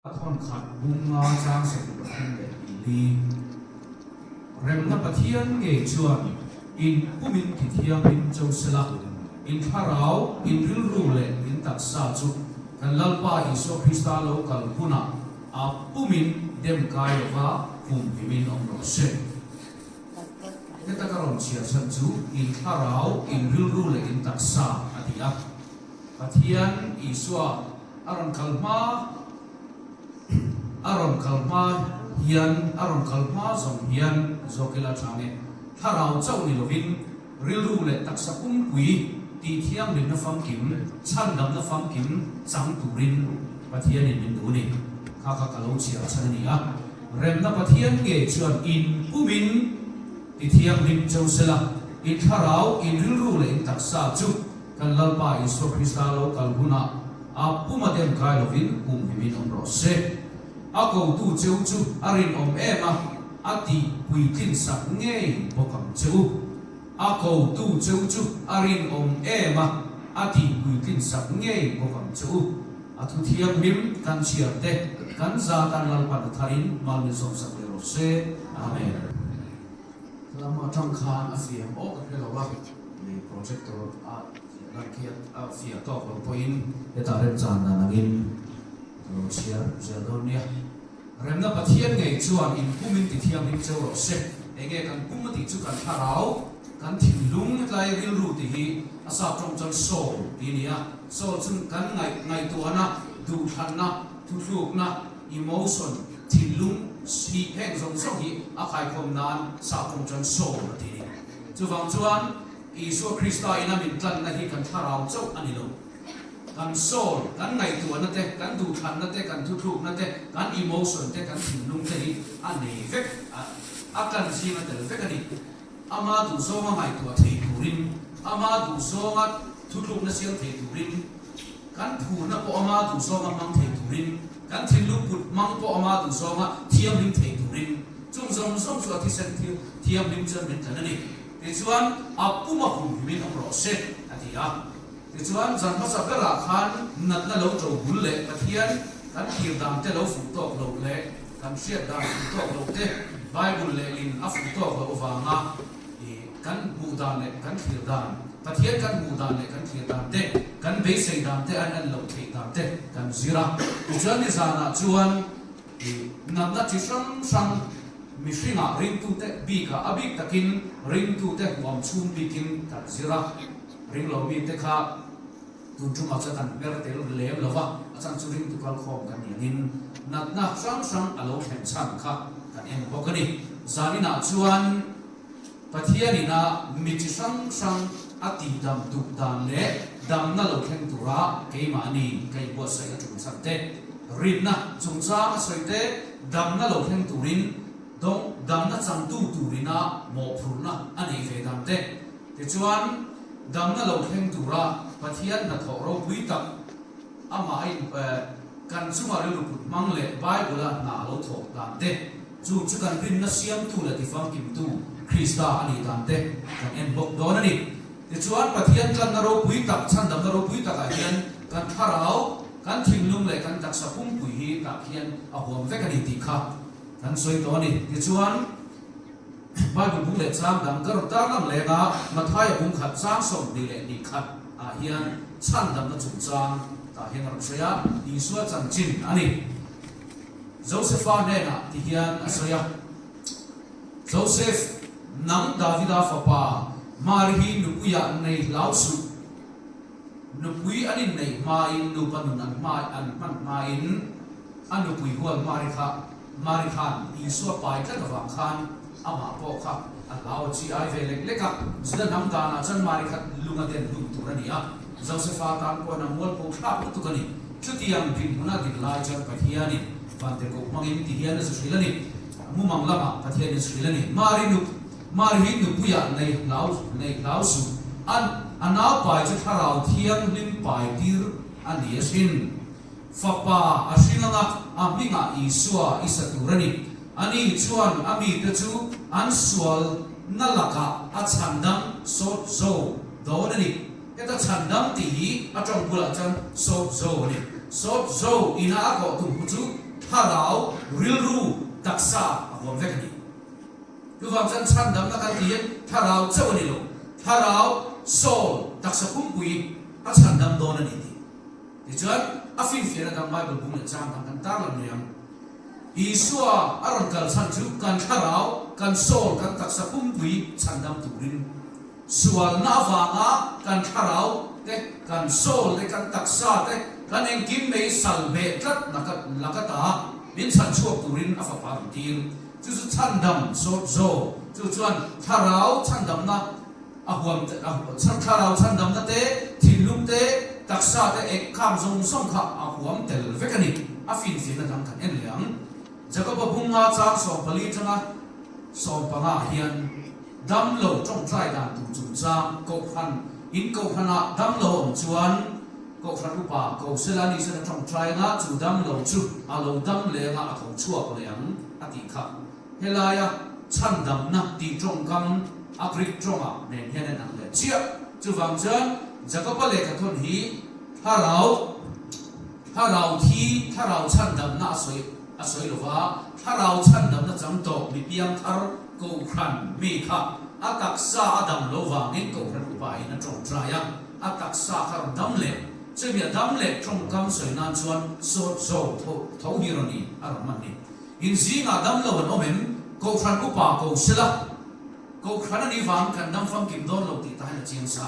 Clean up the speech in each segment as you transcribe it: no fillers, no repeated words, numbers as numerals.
A thawn khat bung nga chang 23 leh 4. Remna Pathian ngei chuan in pumin ti thianghlim cho sela, in thlarau, in rilru leh in taksa chu kan Lalpa Isua Krista lo kal hunah a pumin dem kai lova humhimin awm rawh se. Heta ka rawn chhiar chhan chu in thlarau, in rilru leh in taksa a ti a. Pathian Isua a rawn kal hma a rawn kal hma hian a rawn kal hma zawng hian zawk ila tha nge thlarau chauh ni lovin rilru leh taksa pumpui tih thianghlimna famkim chhandamna famkim chang turin Pathianin min duh a ni. Kha kha ka lo chhiar chhan a ni a, remna Pathian ngei chuan in pumin ti thianghlim cheu sela in thlarau in rilru leh in taksa chu Kan Lalpa Isua Krista lo kal hunah a puma dem kai lovin humhimin awm rawh se. A kotu cheu chu a rinawm em a, a tih puitlin sak ngei bawk ang che u. A kotu cheu chu a rinawm em a, a tih puitlin sak ngei bawk ang che u. A thu thianghlim kan chhiar te, kan za tan Lalpan a tharin mal min sawm sak leh rawh se. Amen. Lam atang khan a fiam awk a hre lo a, ni projector a ziah lan khi a fiah tawk lo pawhin hetah remchan dan angin ka lo chhiar zel dawn nia. Remna Pathian ngei chuan in pumin ti thianghlim cheu rawh se. Enge kan pum a tih chu kan thlarau, kan thinlung hetlai rilru tih hi a sap tawng chuan soul tih a ni a. Soul chu kan ngaih ngaihtuahna, duhthlanna, thuthlukna, Emotion, thinlung, hi heng zawng zawng hi a khaikhawm nan sahkawng chuan soul a ti a ni. Chuvang chuan Isua Krista ina min tlanna hi kan thlarau chauh a ni lo. Kan soul, kan ngaihtuahna te, kan duhthlanna te, kan thuthlukna te, kan emotion te, kan thinlung te hi a nei vek a, a tlan zing a tel vek a ni. Ama duhzawnga ngaihtuah thei turin, ama duhzawnga thuthlukna siam thei turin, Kan phurna pawh ama duhzawnga hmang thei turin, kan thinlung kut hmang pawh ama duhzawnga thianghlim thei turin, chung zawng zawng chu a thisen thianghlim chuan min tlan a ni. Tichuan, a puma humhimin awm rawh se, a ti a. Tichuan, zan hmasa berah khan natna lo ṭo bul leh Pathian kan thlir dan te lo fuh tawk loh leh kan hriat dan fuh tawk loh te Bible lehlin a fuh tawk loh avanga I kan hmuh dan leh kan thlir dan, Pathian kan hmuh dan leh kan thlir dan te, kan beisei dan te, an en loh theih dan te kan zir a. Tichuan nizanah chuan i natna chi hrang hrang mihringah ringtute bikah a bik takin ringtute huam chhung bikin kan zir a. Ringlo mite kha tun tumah chuan kan hmer tel lem lo va, a chang chu ringtu kalkhawm kan ni angin natna hrang hrang a lo thlen chhan kha kan en bawk a ni. Zaninah chuan Pathian ina mi chi hrang hrang a tihdam duh dan leh damna lo thleng tura keimahni ka inbuatsaih a tul chhan te, rinna chungchang a sawi te, damna lo thleng turin dawng damna changtu turina mawhphurhna a neih ve dan te, Tichuan, damna lo thleng tura Pathian hnathawh ropui tak amah a inpe kan chunga rilru put hmang leh Bible-a hna a lo thawk dan te, chu chu kan rinna siamtu leh tifamkimtu Krista a nih dan te kan en bawk dawn a ni. Tichuan, Pathian tlanna ropui tak, chhandamna ropui takah hian kan thlarau, kan thinlung leh kan taksa pumpui hi tah khian a huam vek a ni tih kha kan sawi tawh a ni. Tichuan, Bible bung leh chang dang ka rawn tar lang leng a, Mathaia bung khat chang 21 ah hian chhandamna chungchang tah hian a rawn sawi a, Isua chanchin a ni. Josefa hnenah ti hian a sawi a, Josef, nang Davida fapa, Mari hi nupuiah nei hlau suh. Nupui an inneih hmain, nupa nun an hma an hman hmain a nupui hual Mari kha Mari khan Isua pai tlat avang khan amah pawh kha a hlau a chi ai ve lek lek a. Juda hnam danah chuan Mari kha lung a den hlum tur a ni a, Josefa tan pawhin a mualpho thlak lutuk a ni. Chutiang dinhmuna din lai chuan Pathianin vantirhkoh hmangin ti hian a zu hrilh a ni. Mumang lamah Pathianin zu hrilh a ni. Mari nu Mari hi nupuiah nei hlau nei hlau suh. A a nau pai chu thlarau thianghlim pai tir a ni asin. Fapa a hring anga a hmingah Isua i sa tur a ni. Ani chuan a mite chu an sual na lakah a chhandam sawt zo dawn a ni. Heta chhandam tih hi a tawng bulah chuan sawt zo a ni. Sawt zo ina a kawh tum hu chu. thlarau, rilru, taksa a huam vek a ni. Chuvang chuan chhandamna kan tih hian thlarau chauh a ni lo, thlarau, soul, taksa pumpui a chhandam dawn a ni tih. Tichuan, a finfiahna dang Bible bung leh chang dang kan tarlang mai ang. Isua a rawn kal chhan chu kan thlarau, kan soul, kan taksa pumpui chhandam turin. Sualna avanga kan thlarau te, kan soul te, kan taksa te, kan engkim mai sal beh tlat laka ta min chhan chhuak turin a fapa rawn tir. Chu chu chhandam sawt zo. Chu chuan thlarau chhandamna a huam thlarau chhandamna te, thinlung te, taksa te engkham zawng zawng kha a huam tel vek a ni. A finfiahna dang kan en leh ang. Jakoba bunga chang 14 atanga 15 ah hian damlo tawngtai dan tur chungchang Kohhran in Kohhranah damlo a awm chuan Kohhran upa ko sela ni chuan a tawngtai anga chu damlo chu a lo dam leh anga a tho chhuak leh ang a tih kha. Helaia chhandamna tih tawngkam a Greek tawngah nen hian a inang leh chiah. Chuvang chuan Jakoba lehkhathawn hi thlarau Thlarau thi, thlarau chhandamna a sawi a sawi lo va, thlarau chhandamna chang tawh mi piangthar Kohhran mi kha a taksa a dam lo vangin Kohhran upa in a tawngtai a, a taksa kha rawn dam leh. Chumi a dam leh tawngkam sawi nan chuan sawt zo tho tho hi rawn i a rawn hman ni. In zingah dam lo an awm em? Kohhran upa ko sela, Kohhran a nih vang kan dam famkim dawn lo tih tahin a chiang sa.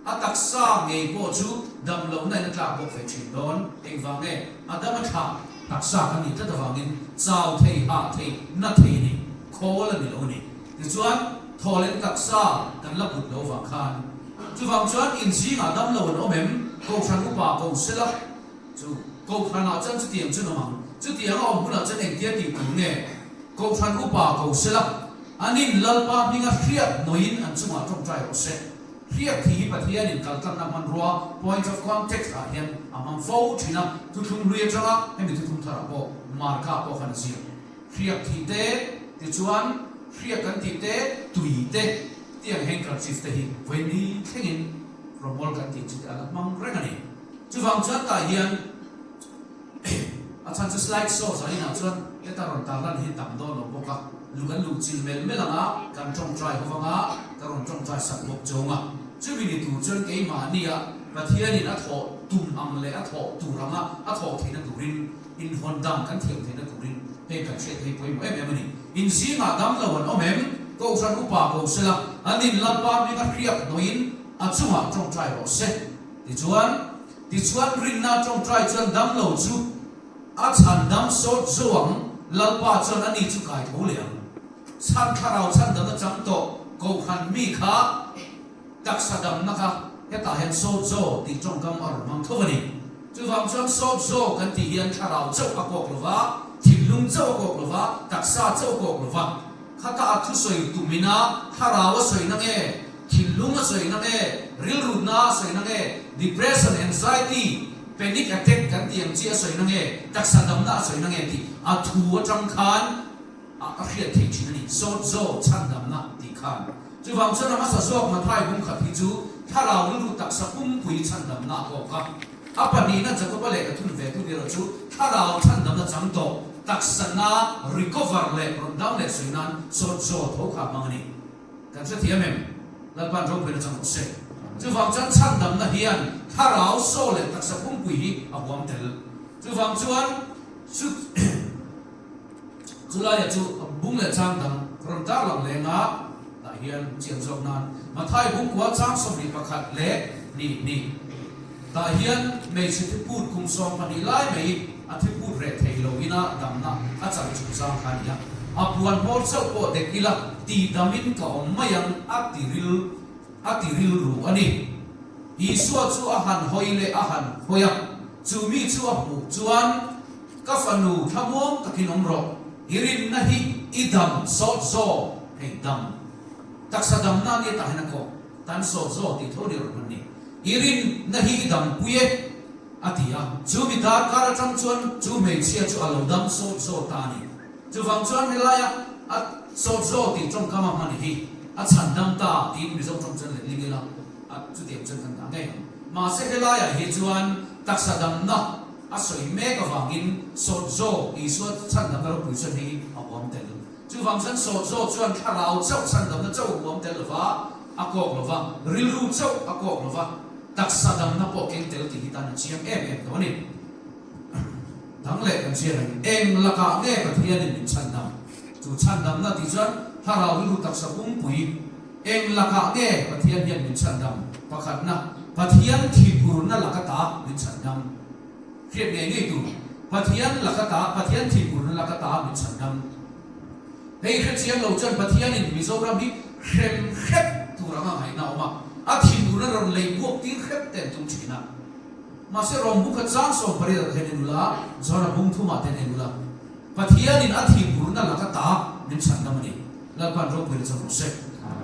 A taksa ngei pawh chu dam lohna in a tlak bawk ve thin dawn. Engvang nge? A dam a tha taksa kan nih tlat avangin chau thei, hah thei, na thei a ni, khawl a ni lo a ni. Tichuan, thawhlen taksa kan la put lo vang khan. Chuvang chuan inzingah dam lo an awm em? Kohhran upa ko sela chu Kohhranah chuan chutiang chu an awm ang. Chutiang a awm hunah chuan engtia tih tur nge? Kohhran upa ko sela, anin Lalpa hminga hriat nawiin an chungah tawngtai rawh se. Hriat thi hi Pathianin kaltlanna hmanrua, point of contact, ah hian a hmang fo thin a, thuthlung hlui atanga hemi thuthlung tharah pawh Marka pawh khan a ziak. Hriat thi te, tichuan hriat kan tih te, tui te, tiang handkerchief te hi vawi thlengin rawmawl kan tih chu te a la hmang reng a ni. Chuvang chuan tah hian A chhan chu slide show zah inah chuan heta rawn tarlan hi tam dawn lo bawk a, lu kan luh chil mel mel ang a, kan tawngtai ho vang a, ka rawn tawngtai sak bawk chawng a. Chumi ni tur chuan keimahnia Pathianin a thawh tum ang leh a thawh tur anga a thawh theihna turin inhawn dang kan thiam theihna turin hei kan hriat hi pawimawh em em a ni. In zingah dam lo an awm em? Kohhran upa ko sela, an in Lalpa hminga hriak hnawhin a chungah tawngtai rawh se. Tichuan. Tichuan rinna tawngtai chuan damlo chu a chhan dam sawt zo ang, Lalpa chuan ani chu kai tho leh ang. Chhan thlarau chhandamna chang tawh Kohhran mi kha taksa damna kha hetah hian sawt zo tih tawngkam a rawn hmang tho a ni. Chuvang chuan sawt zo kan tih hian thlarau chauh a kawk lo va, thinlung chauh a kawk lo va, taksa chauh a kawk lo va. Khata a thusawi tumina thlarau a sawina nge? Thinlung a sawina nge? Rilrutna a sawina nge? Depression, anxiety, panic attack kan tih ang chi a sawina nge? Taksa damna a sawina nge tih a thu atang khan a hriat theih thin a ni. Sawt zo chhandamna tih khan. Chuvang chuan a hmasa zawk Mathai bung khat hi chu thlarau rilru taksa pumpui chhandamna a kawk a. A pahnihna Jakoba lehkha thun ve thung erawh chu thlarau chhandamna chang tawh taksana recover leh rawn dam leh sawi nan sawt zo tho kha a hmang a ni. Kan hrethiam em? Lalpa'n ropuina chang rawh se. Chuvang chuan chhandamna hian thlarau, soul, leh taksa pumpui hi a huam tel. Chuvang chuan chu chulaia chu bung leh chang dang rawn tarlang leng a, tah hian chian zawk nan Mathai bungkua chang 21 leh hnih hnih tah hian hmeichhe thiput kum 12 lai mai a thiput reh thei lo ina damna a chang chungchang kha a ni a. A puan hmawr chauh pawh dek ila tih damin ka awm mai ang a ti ril a ti rilru a ni. Isua chu a han hawi leh a han hawi a, chu mi chu a hmuh chuan, Ka fanu thlamuang takin awm rawh, i rinna hi i dam sawt zaw, hei dam taksa damna a nia tah hian a kawk tan sawt zaw tih tho ni rawn hman ni, i rinna hi i dampui e. A ti a, chu mi darkar atang chuan chu hmeichhia chu a lo dam sawt zawt ta a ni. Chuvang chuan helaia a sawt zawt tih tawngkam a hman hi a chhan dam ta tiin Mizo tawng chuan letling ila a chutiang chuan kan dah ngei ang. Mahse helaiah hi chuan taksa damna. a sawi mek avangin Sawtzaw Isua chhandamna ropui chuan hei a huam tel. Chuvang chuan Sawtzaw chuan thlarau chauh chhandamna chauh a huam tel lova, a kawk lova, rilru chauh a kawk lova, taksa damna pawh keng tel tih hi tan a chiang em em tawh a ni. Dang leh kan hriat ang eng lakah nge Pathianin min chhandam? Chu chhandamna tih chuan thlarau rilru taksa pumpui eng lakah nge Pathian hian min chhandam? Pakhatna, Pathian thihurna laka ta min chhandam. Hriat ngei ngei tur, Pathian laka ta, Pathian thihurna laka ta min chhandam. Hei hre chiang lo chuan Pathianin Mizoram hi hrem hrep tur anga ngaihna a awm a, a thinurna rawn lei buak tir hrep te an tum thin a. Mahse Rom bukha chang 18 ah hian en ula, John-a bung thumah ten en ula, Pathianin a thinurna laka ta min chhandam a ni. Lalpan ropui na chang rawh se.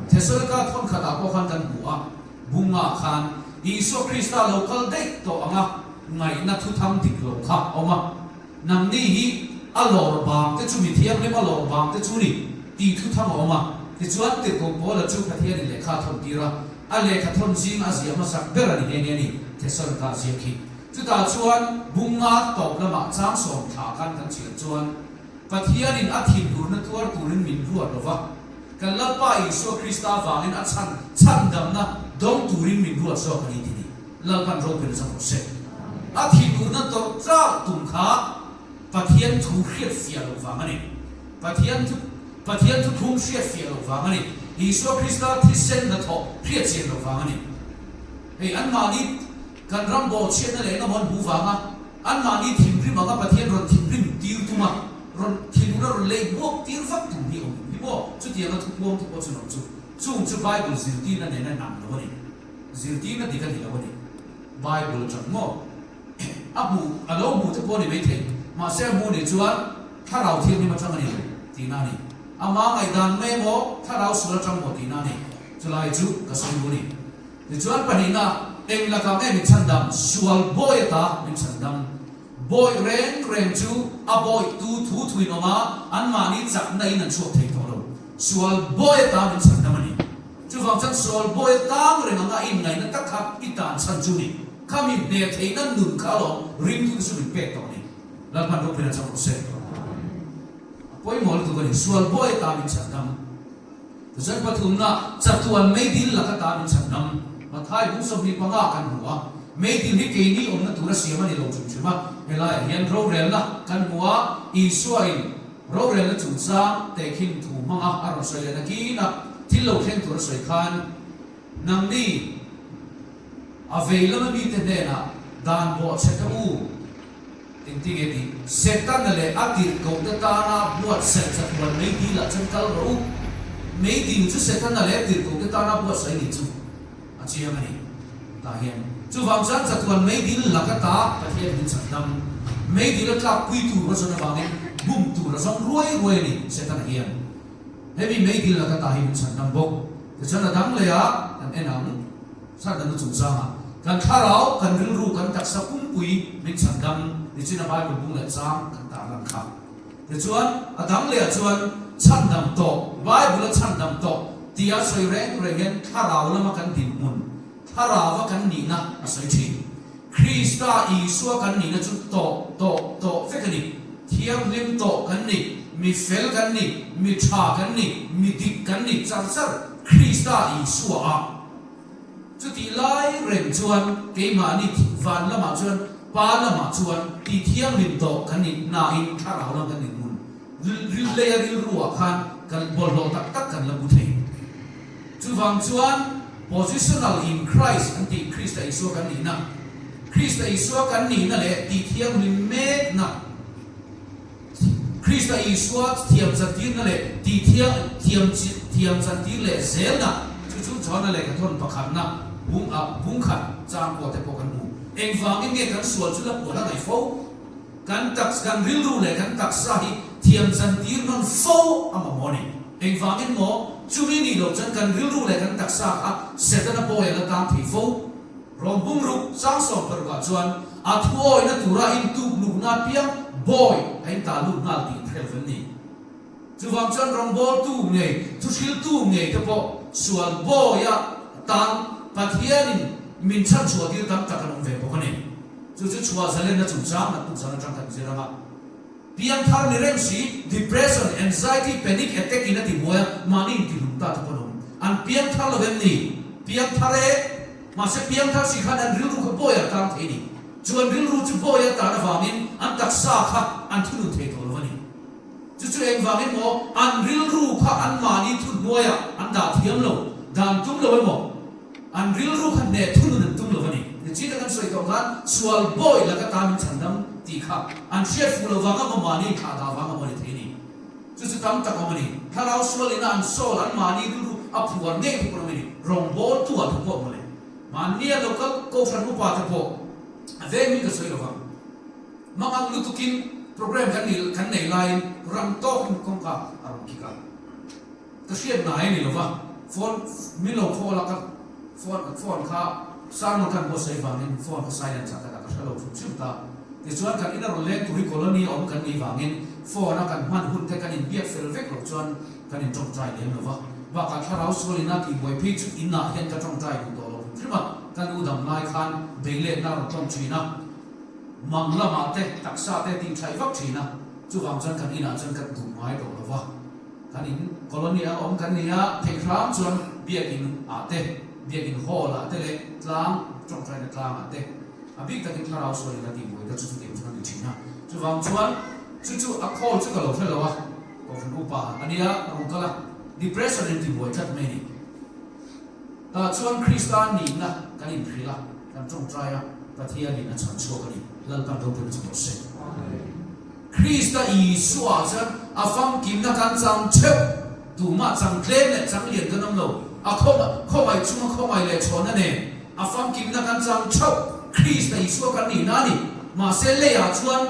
Thesalonika thawn khatah pawh khan kan hmu a, bungah khan Isua Krista lo kal daih tawh anga ngaihna thuthang dik lo kha a awm a. Nangni hi a lawr bang te chu mi thianghlim a lawr bang te chu ni tih thu tham a awm a. Tichuan Tirhkoh Paula chu Pathianin lehkha a thawn tir a, a lehkha thawn zinga a ziah hmasak ber a ni nghe nghe a ni, Thesalonika a ziak hi. Chutah chuan bunga tawp lamah chang sawm thla khan kan chhiar chuan Pathianin a thinurna tuar turin min ruat lo va, kan Lalpa Isua Krista avangin a chhan chhandamna dawng turin min ruat zawk a ni ti ni. Lalpan ropui chang rawh se. A thinurna tawrh tlak tum kha Pathian thu hriat fiah loh vang a ni. Pathian thu Pathian thu thlum hriat fiah loh vang a ni. Isua Krista thisen hnathawh hriat chian loh vang a ni. Hei anmahni kan ram bawhchhiatna leh engemaw an hmuh vanga anmahni thinrim anga Pathian rawn thinrim tir tuma rawn thinurna rawn lei buak tir vak tum hi awm hi maw? Chutianga thupuang te pawh chu an awm chu. Chung chu Bible zirtirna nena inang lo a ni. Zirtirna dik a ni lo a ni. Bible atang maw? A hmu, a lo hmu te pawh a ni maithei. Mahse a hmu nih chuan Thlarau Thianghlim atang a ni lo tihna a ni. Ama ngaihdan mai emaw Thlarau sual atang maw tihna a ni. Chulai chu ka sawi duh a ni. Tichuan pahnihna, eng lakah nge min chhandam? Sual bawi ata min chhandam. Bawi reng reng chu a bawitu thu thuin awm a, anmahni chakna in an chhuak thei tawh lo. Sual bawi ata min chhandam a ni. Chuvang chuan sual bawi tang reng anga inngaihna tak kha i tan chhan chu ni. Khami hneh theihna nun kha alawm ringtute chu min pek tawh a ni. Lalpan ropuina chang rawh se. A pawimawh lutuk a ni. Sual bawi ata min chhandam. Tichuan pathumna chatuan meidil laka ta min chhandam. Mathai bung 25 kan hmu a, meidil hi keini awmna tura siam a ni lo hrim hrim a. Helaiah hian rorelna kan hmu a, Isua in Rorelna chungchang tehkhin thu hmanga a rawn sawi leh nakin a, thil lo thleng tur a sawi khan nangni a vei lama mite hnenah dan bawhchhe ta u, engtinge tih Setana leh a tirhkohte tana buatsaih chatuan meidil ah chuan kal rawh u, meidil chu Setana leh a tirhkohte tana buatsaih nih chu. A chiang a ni. Tah hian chuvang chuan chatuan meidil laka ta Pathian min chhandam. Meidil a tlak pui tur a zawn avangin bum tur a zawng ruai ruai a ni Setana hian. Hemi meidil laka ta hi min chhandam bawk. Tichuan a dang leh ah kan en ang chhandamna chungchangah kan thlarau, kan rilru, kan taksa pumpui min chhandam nichin a Bible bung leh chang kan tarlan kha. Tichuan, a dang lehah chuan chhandam tawh, Bible-a chhandam tawh tia sawi reng reng hian thlarau lama kan dinhmun, thlarauva kan nihna a sawi thin. Krista Isua kan nihna chu tawh, tawh, tawh vek a ni. Thianghlim tawh kan ni, mi fel kan ni, mi tha kan ni, mi dik kan ni char char Krista Isua ah. Chutih lai reng chuan keimahni van lamah chuan Pa lamah chuan tih thianghlim tawh kan ni nain thlarau lam kan inhmun ril leia rilruah khan kan bawlhhlawh tak tak kan la bu thei. Chuvang chuan positional in Christ an tih Krista Isua kan nihna, Krista Isua kan nihna leh tih thianghlim mekna, Krista Isua thiam chantirna leh tih thiam thiam chantir leh zelna chu chu John-a lehkha thawn pakhatna bung ah bung khat chang pawh te pawh kan hmu. Engvangin nge kan sual chu la puan a ngaih fo? Kan taks kan rilru leh kan taksa hi thiam chantir nawn fo a mamawh a ni. Engvangin maw? Chumi nih loh chuan kan rilru leh kan taksa kha Setana bawi a la tang thei fo. Rawng bung ruk chang 16 ah chuan a thuawina tura intuknukna apiang bawi a inta lut nghal tih hre lo em ni? Chuvang chuan rawngbawltu ngei, thuhriltu ngei te pawh sual bawia tan Pathianin min chhanchhuah tir tam tak an awm ve bawk a ni. Chu chu chhuah zalenna chungchang naktuk zan atang kan zir anga piangthar ni reng si, depression, anxiety, panic attack in a ti buai a, mahni intihlum ta te pawh an awm. An piangthar lo em ni? Piangthar e! Mahse piangthar si khan an rilru kha bawi a tang thei ni. Chu an rilru chu bawi a tan avangin an taksa kha an thunun thei tawh lo a ni. Chu chu engvangin maw an rilru kha anmahni thuhnuaiah an dah thiam lo, dan tum lo emaw? An rilru kha hneh thunun an tum lo a ni. Nichina kan sawi tawh khan sual bawi laka tan min chhandam tih kha an hriat fuh lo vang emaw mahni inthlah dah vang emaw a ni thei a ni. Chu chu tam tak awm a ni. Thlarau sual ina an sawl an mahni rilru a phuar ngei te pawh an awm a ni. Rawngbawltu ah te pawh mawle. Mahnia local kohhran upa te pawh a veng min ka sawi lo vang. Mangang lutukin program kan nih kan nei laiin rang tawkin kawngka a rawn kik a. Ka hriat ngai a ni lova, phone min lo call a, ka phone phone kha sermon khan buatsaih vangin phone kha silent ah ka dah ka hre lo hrim hrim ta. Tichuan kan ina rawn leng tur hi colony a awm kan nih vangin phone a kan hman hun te kan inbiak fel vek loh chuan kan in tawngtai lem lova. Bakah thlarau sual ina tihbuai phei chu inah hian ka tawngtai duh tawh lo hrim hrim a, ka nu dam lai khan beiletna a rawn tawng thin a, mang lamah te taksa te tihṭhaih vak thin a, chuvang chuan kan inah chuan ka duh ngai tawh lova. Kan in colony a awm kan ni a, theih hram chuan biakin ah te, biakin hall ah te leh tlang, tawngtaina tlang ah te a bik takin thlarau sualin a tihbuai ta chu chutiang chuan a ni thin a. Chuvang chuan chu chu a call chu ka lo hre lo a, Kohhran upa a nia a rawn kal a, depression in tihbuai tlat mai a ni. Tah chuan Krista nihna kan inhrilh a, kan tawngtai a, Pathianin a chhan chhuak a ni. Lalpan ropuina chu rawh se. Krista Isua chuan a famkimna kan chang theuh, tumah chang tlem leh chang lian kan awm lo, a khawngaih chunga khawngaih leh chhawnna nen a famkimna kan chang theuh, Krista Isua kan nihna a ni. Mahse leiah chuan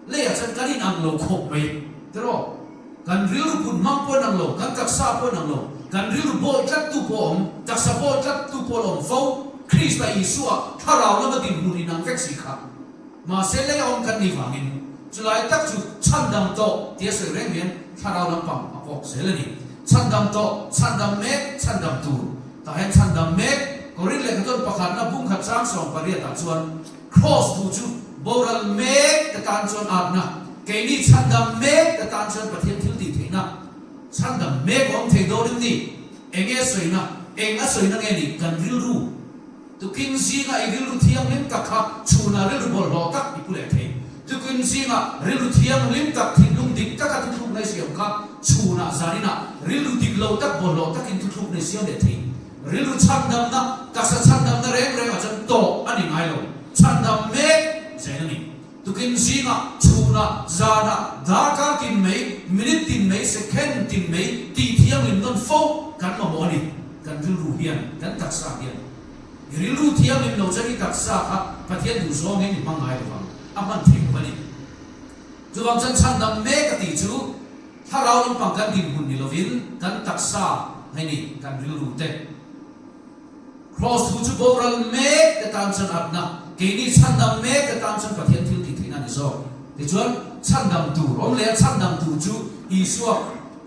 leiah chuan kan inang lo khawp mai tiraw? Kan rilru put hmang pawh inang lo, kan taksa pawh inang lo, kan rilru bawi tlattu pawh a awm, taksa bawi tlattu pawh a la awm fo, Krista Isua thlarau lama dinhmun inang vek si kha. Mahse lei a awm kan nih vangin chulai tak chu chhandam tawh tia sawi reng hian thlarau lampang a kawk zel a ni. Chhandam tawh, chhandam mek, chhandam tur. Tah hian chhandam mek, Korin lehkhathawt pakhatna bungkhat chang 18 ah chuan Kraws thu chu boral mek te tan chuan atna, keini chhandam mek te tan chuan Pathian thil tih theihna chhandam mek a awm thei dawn em ni? Enge sawina, eng a sawina nge ni kan rilru? Tukin zinga i rilru thianghlim tak kha chhunah rilru bawlhhlawh tak i pu leh thei. Tukin zinga rilru thianghlim tak thinlung dik taka thuthlukna i siam kha chhunah zaninah rilru dik lo tak bawlhhlawh takin thuthlukna i siam leh thei. Rilru chhandamna, taksa chhandamna reng rengah chuan tawh a ni ngai lo. Chhandam mek zel a ni. Tukin zinga, chhunah, zanah, darkar tin mai, minute tin mai, second tin mai tih thianghlim nawn fo kan mamawh a ni. Kan rilru hian, kan taksa hian i rilru thianghlim lo chuan i taksa kha Pathian duh zawngin i hmang ngai lo vang, a hman thei lo a ni. Chuvang chuan chhandam mek a tih chu thlarau lampang kan dinhmun ni lovin kan taksa hei ni, kan rilru te. Kraws thu chu boral mek te tan chuan atna, keini chhandam mek te tan chuan Pathian thil tih theihna a ni zawk. Tichuan, chhandam tur awm leh a chhandam tur chu Isua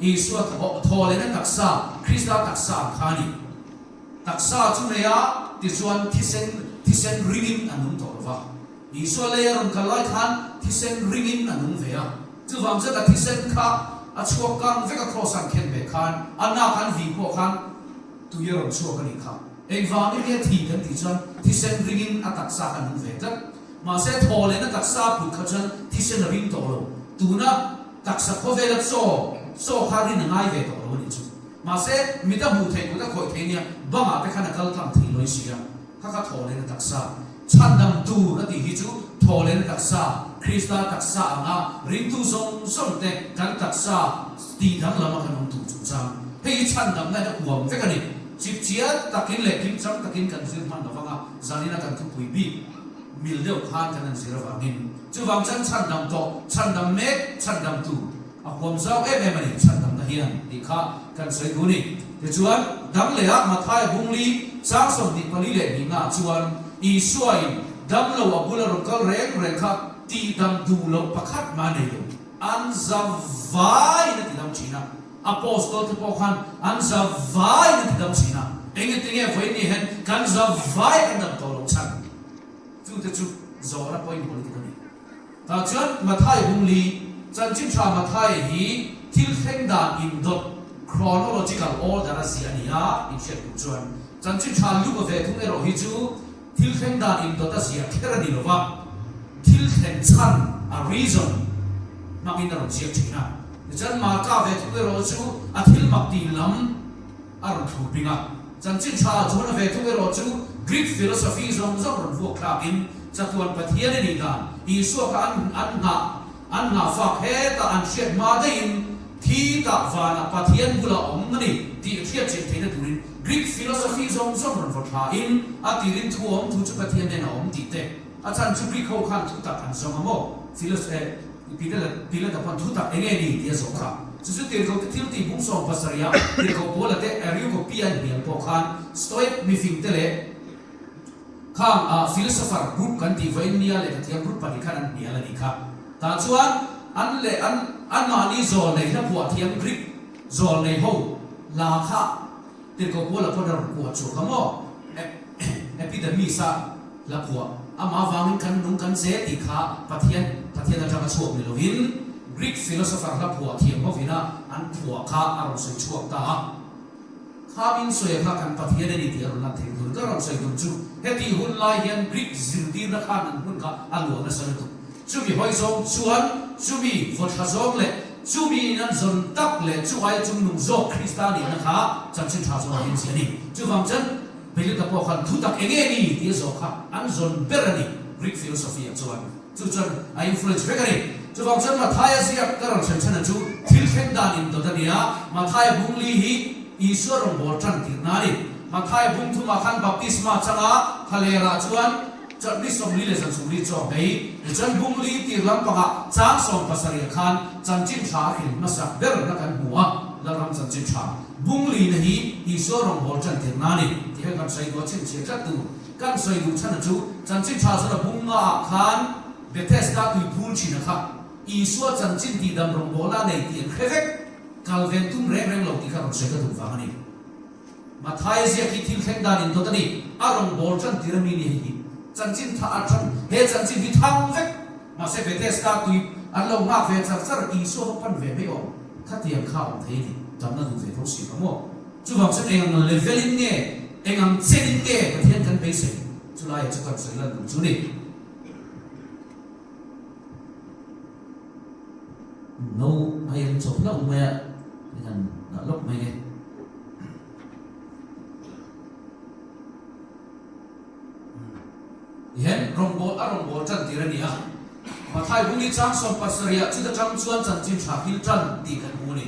Isua thaw lehna taksa, Krista taksa ang kha a ni. Taksa chu nei a, tichuan thisen thisen ringin a nung tawh lo va. Isua lei a rawn kal lai khan thisen ringin a nung ve a. Chuvang chuan a thisen kha a chhuak kang vek a kraws an khen ve khan, a nak an vih pawh khan tui a rawn chhuak a nih kha. Engvangin nge thi kan tih chuan thisen ringin a taksa kha a nung ve tlat. Mahse thaw lehna taksa put kha chuan thisen a ring tawh lo. Tuna taksa khawvela chaw, chaw kha rin a ngai ve tawh lo a nih chu. Mahse mit a hmuh theih kut a khawih thei nia, bangah te khan a kal tlang thei lawi si a. Kha kha thaw lehna taksa chhandam tur a tih hi chu thaw lehna taksa, Krista taksa anga ringtu zawng zawng te kan taksa tih danglam a kan awm tur chungchang. Hei hi chhandamna in a huam vek a ni. Chipchiat takin leh kimchang takin kan zir hman lo vang a, zanina kan thupui bik mil deuh khan kan han zir avangin chuvang chuan chhandam tawh, chhandam mek, chhandam tur a huam zau em em a ni chhandamna hian tih kha kan sawi duh a ni. Tichuan, dang leh ah Mathaia bungli chang 24 ah chuan Isuain damlo a bula rawn kal reng reng kha tihdam duh loh pakhat mah a nei lo, an za vaiin a tidam thin a. Apostol te pawh khan an za vaiin an ti dam thin a, eng eng tinge vawiin ni hian kan za vai kan dam tawh loh chhan? Chu te chu. Zawhna pawimawh lutuk a ni. Tah chuan Mathai Bungli, Chanchin Tha Mathai hi thil thleng dan indawt, chronological order, a ziah a ni a, inhriat tur chuan Chanchin Tha Luka ve thung erawh hi chu thil thleng dan indawt a ziah kher a ni lo va, thil thlen chhan, a reason, hmangin a rawn ziak thin a. Tichuan Marka ve thung erawh chu a thil mak tih lam, a rawn thlur bing a. Chanchin tha chuan a ve thung erawh chu Greek philosophy zawng zawng rawn vuak thlakin chatuan Pathian a nih dan Isua kha an an nghah an nghah fak hetah an hriat hma daihin thi tah vanah Pathian bulah awm a ni tih hriat chian theihna turin Greek philosophy zawng zawng rawn vaw thlain a tirin thu awm thu chu Pathian nen a awm tih te a chhan chu Greek ho khan thu tak an zawng a maw philosophy Pilata pawn thu tak enge ni tih a zawh kha. Chu chu tirhkohte thil tih bung 70 ah tirhkoh Paula te Areopagia an hnial pawh khan Stoic mifing te leh khang ah philosopher group kan tih vawiin nia lehkhathiam group pahnih khan an hnial a nih kha. Tah chuan an leh an anmahni zawl nei hla phuah thiam Greek zawl nei ho hla kha Tirhkoh Paula pawn a rawn kuah chhuak a maw? Epidermis-a hla phuah, Amah avangin kan nung kan che tih kha Pathian Pathian atanga chhuak ni lovin Greek philosopher hla phuah thiam hovina an phuah kha a rawn sawi chhuak ta a. Kha min sawi kha kan Pathian a ni tih a rawn lan theih tur. Ka rawn sawi tum chu hetih hun lai hian Greek zirtirna khan an hmun kha a luah nasa lutuk. Chumi hawi zawng chuan chumi vawthla zawng leh chumi in an zawn tak leh chu aia chungnung zawk Krista nihna kha chanchin tha zawng a him si a ni. Chuvang chuan Pilata pawh khan thu tak enge ni tih a zawh kha an zawn ber a ni Greek philosophy ah chuan. Chu chuan a influence vek a ni. Chuvang chuan Mathaia ziak ka rawn sawi chhan a chu thil thleng dan indawt a ni a, Mathaia bung li hi Isua rawngbâwl ṭan tirhna a ni. Mathaia bung thumah khan baptisma changa thlalerah chuan Chawlhni 40 leh zan 40 chaw hmei, tichuan Bungli tir lampangah chang 70 ah khan chanchin tha a hril hmasak berna kan hmu a, Lalram chanchin tha Bunglina hi Isua rawngbâwl ṭan tirhna a ni tih hian kan sawi duh a chhinchhiah tlat tur. Kan sawi duh chhan a chu chanchin tha zawn a Bunga ah khan Bethesda tui phul ṭhin a kha Isua chanchin tihdam rawngbâwlna a nei tih an hre vek, kal ven tum reng reng lo tih kha rawn sawi ka duh vang a ni. Mathaia ziak hi thil thleng dan in dawt a ni. A rawn bawl tan tir a mi ni hei hi. Chanchin tha a tan. He chanchin hi thang vek. Mahse Bethesda tui an lo nghak ve char char Isua va pan ve mai awm. Khatiang kha awm thei a ni. Damna duh ve tho si ka maw. Chuvang chuan eng ang level in nge, eng ang chen in nge Pathian kan beisei? Chulaiah chu kan sawi lan duh chu ni. No a en chawp hlauh mai a, hei han dah lawk mai nge. Tihian rawngbâwl a rawngbâwl ṭan tir a ni a, Mathai Bungli chang 70 ah chuta ṭang chuan chanchin ṭha hil ṭan tih kan hmu a ni.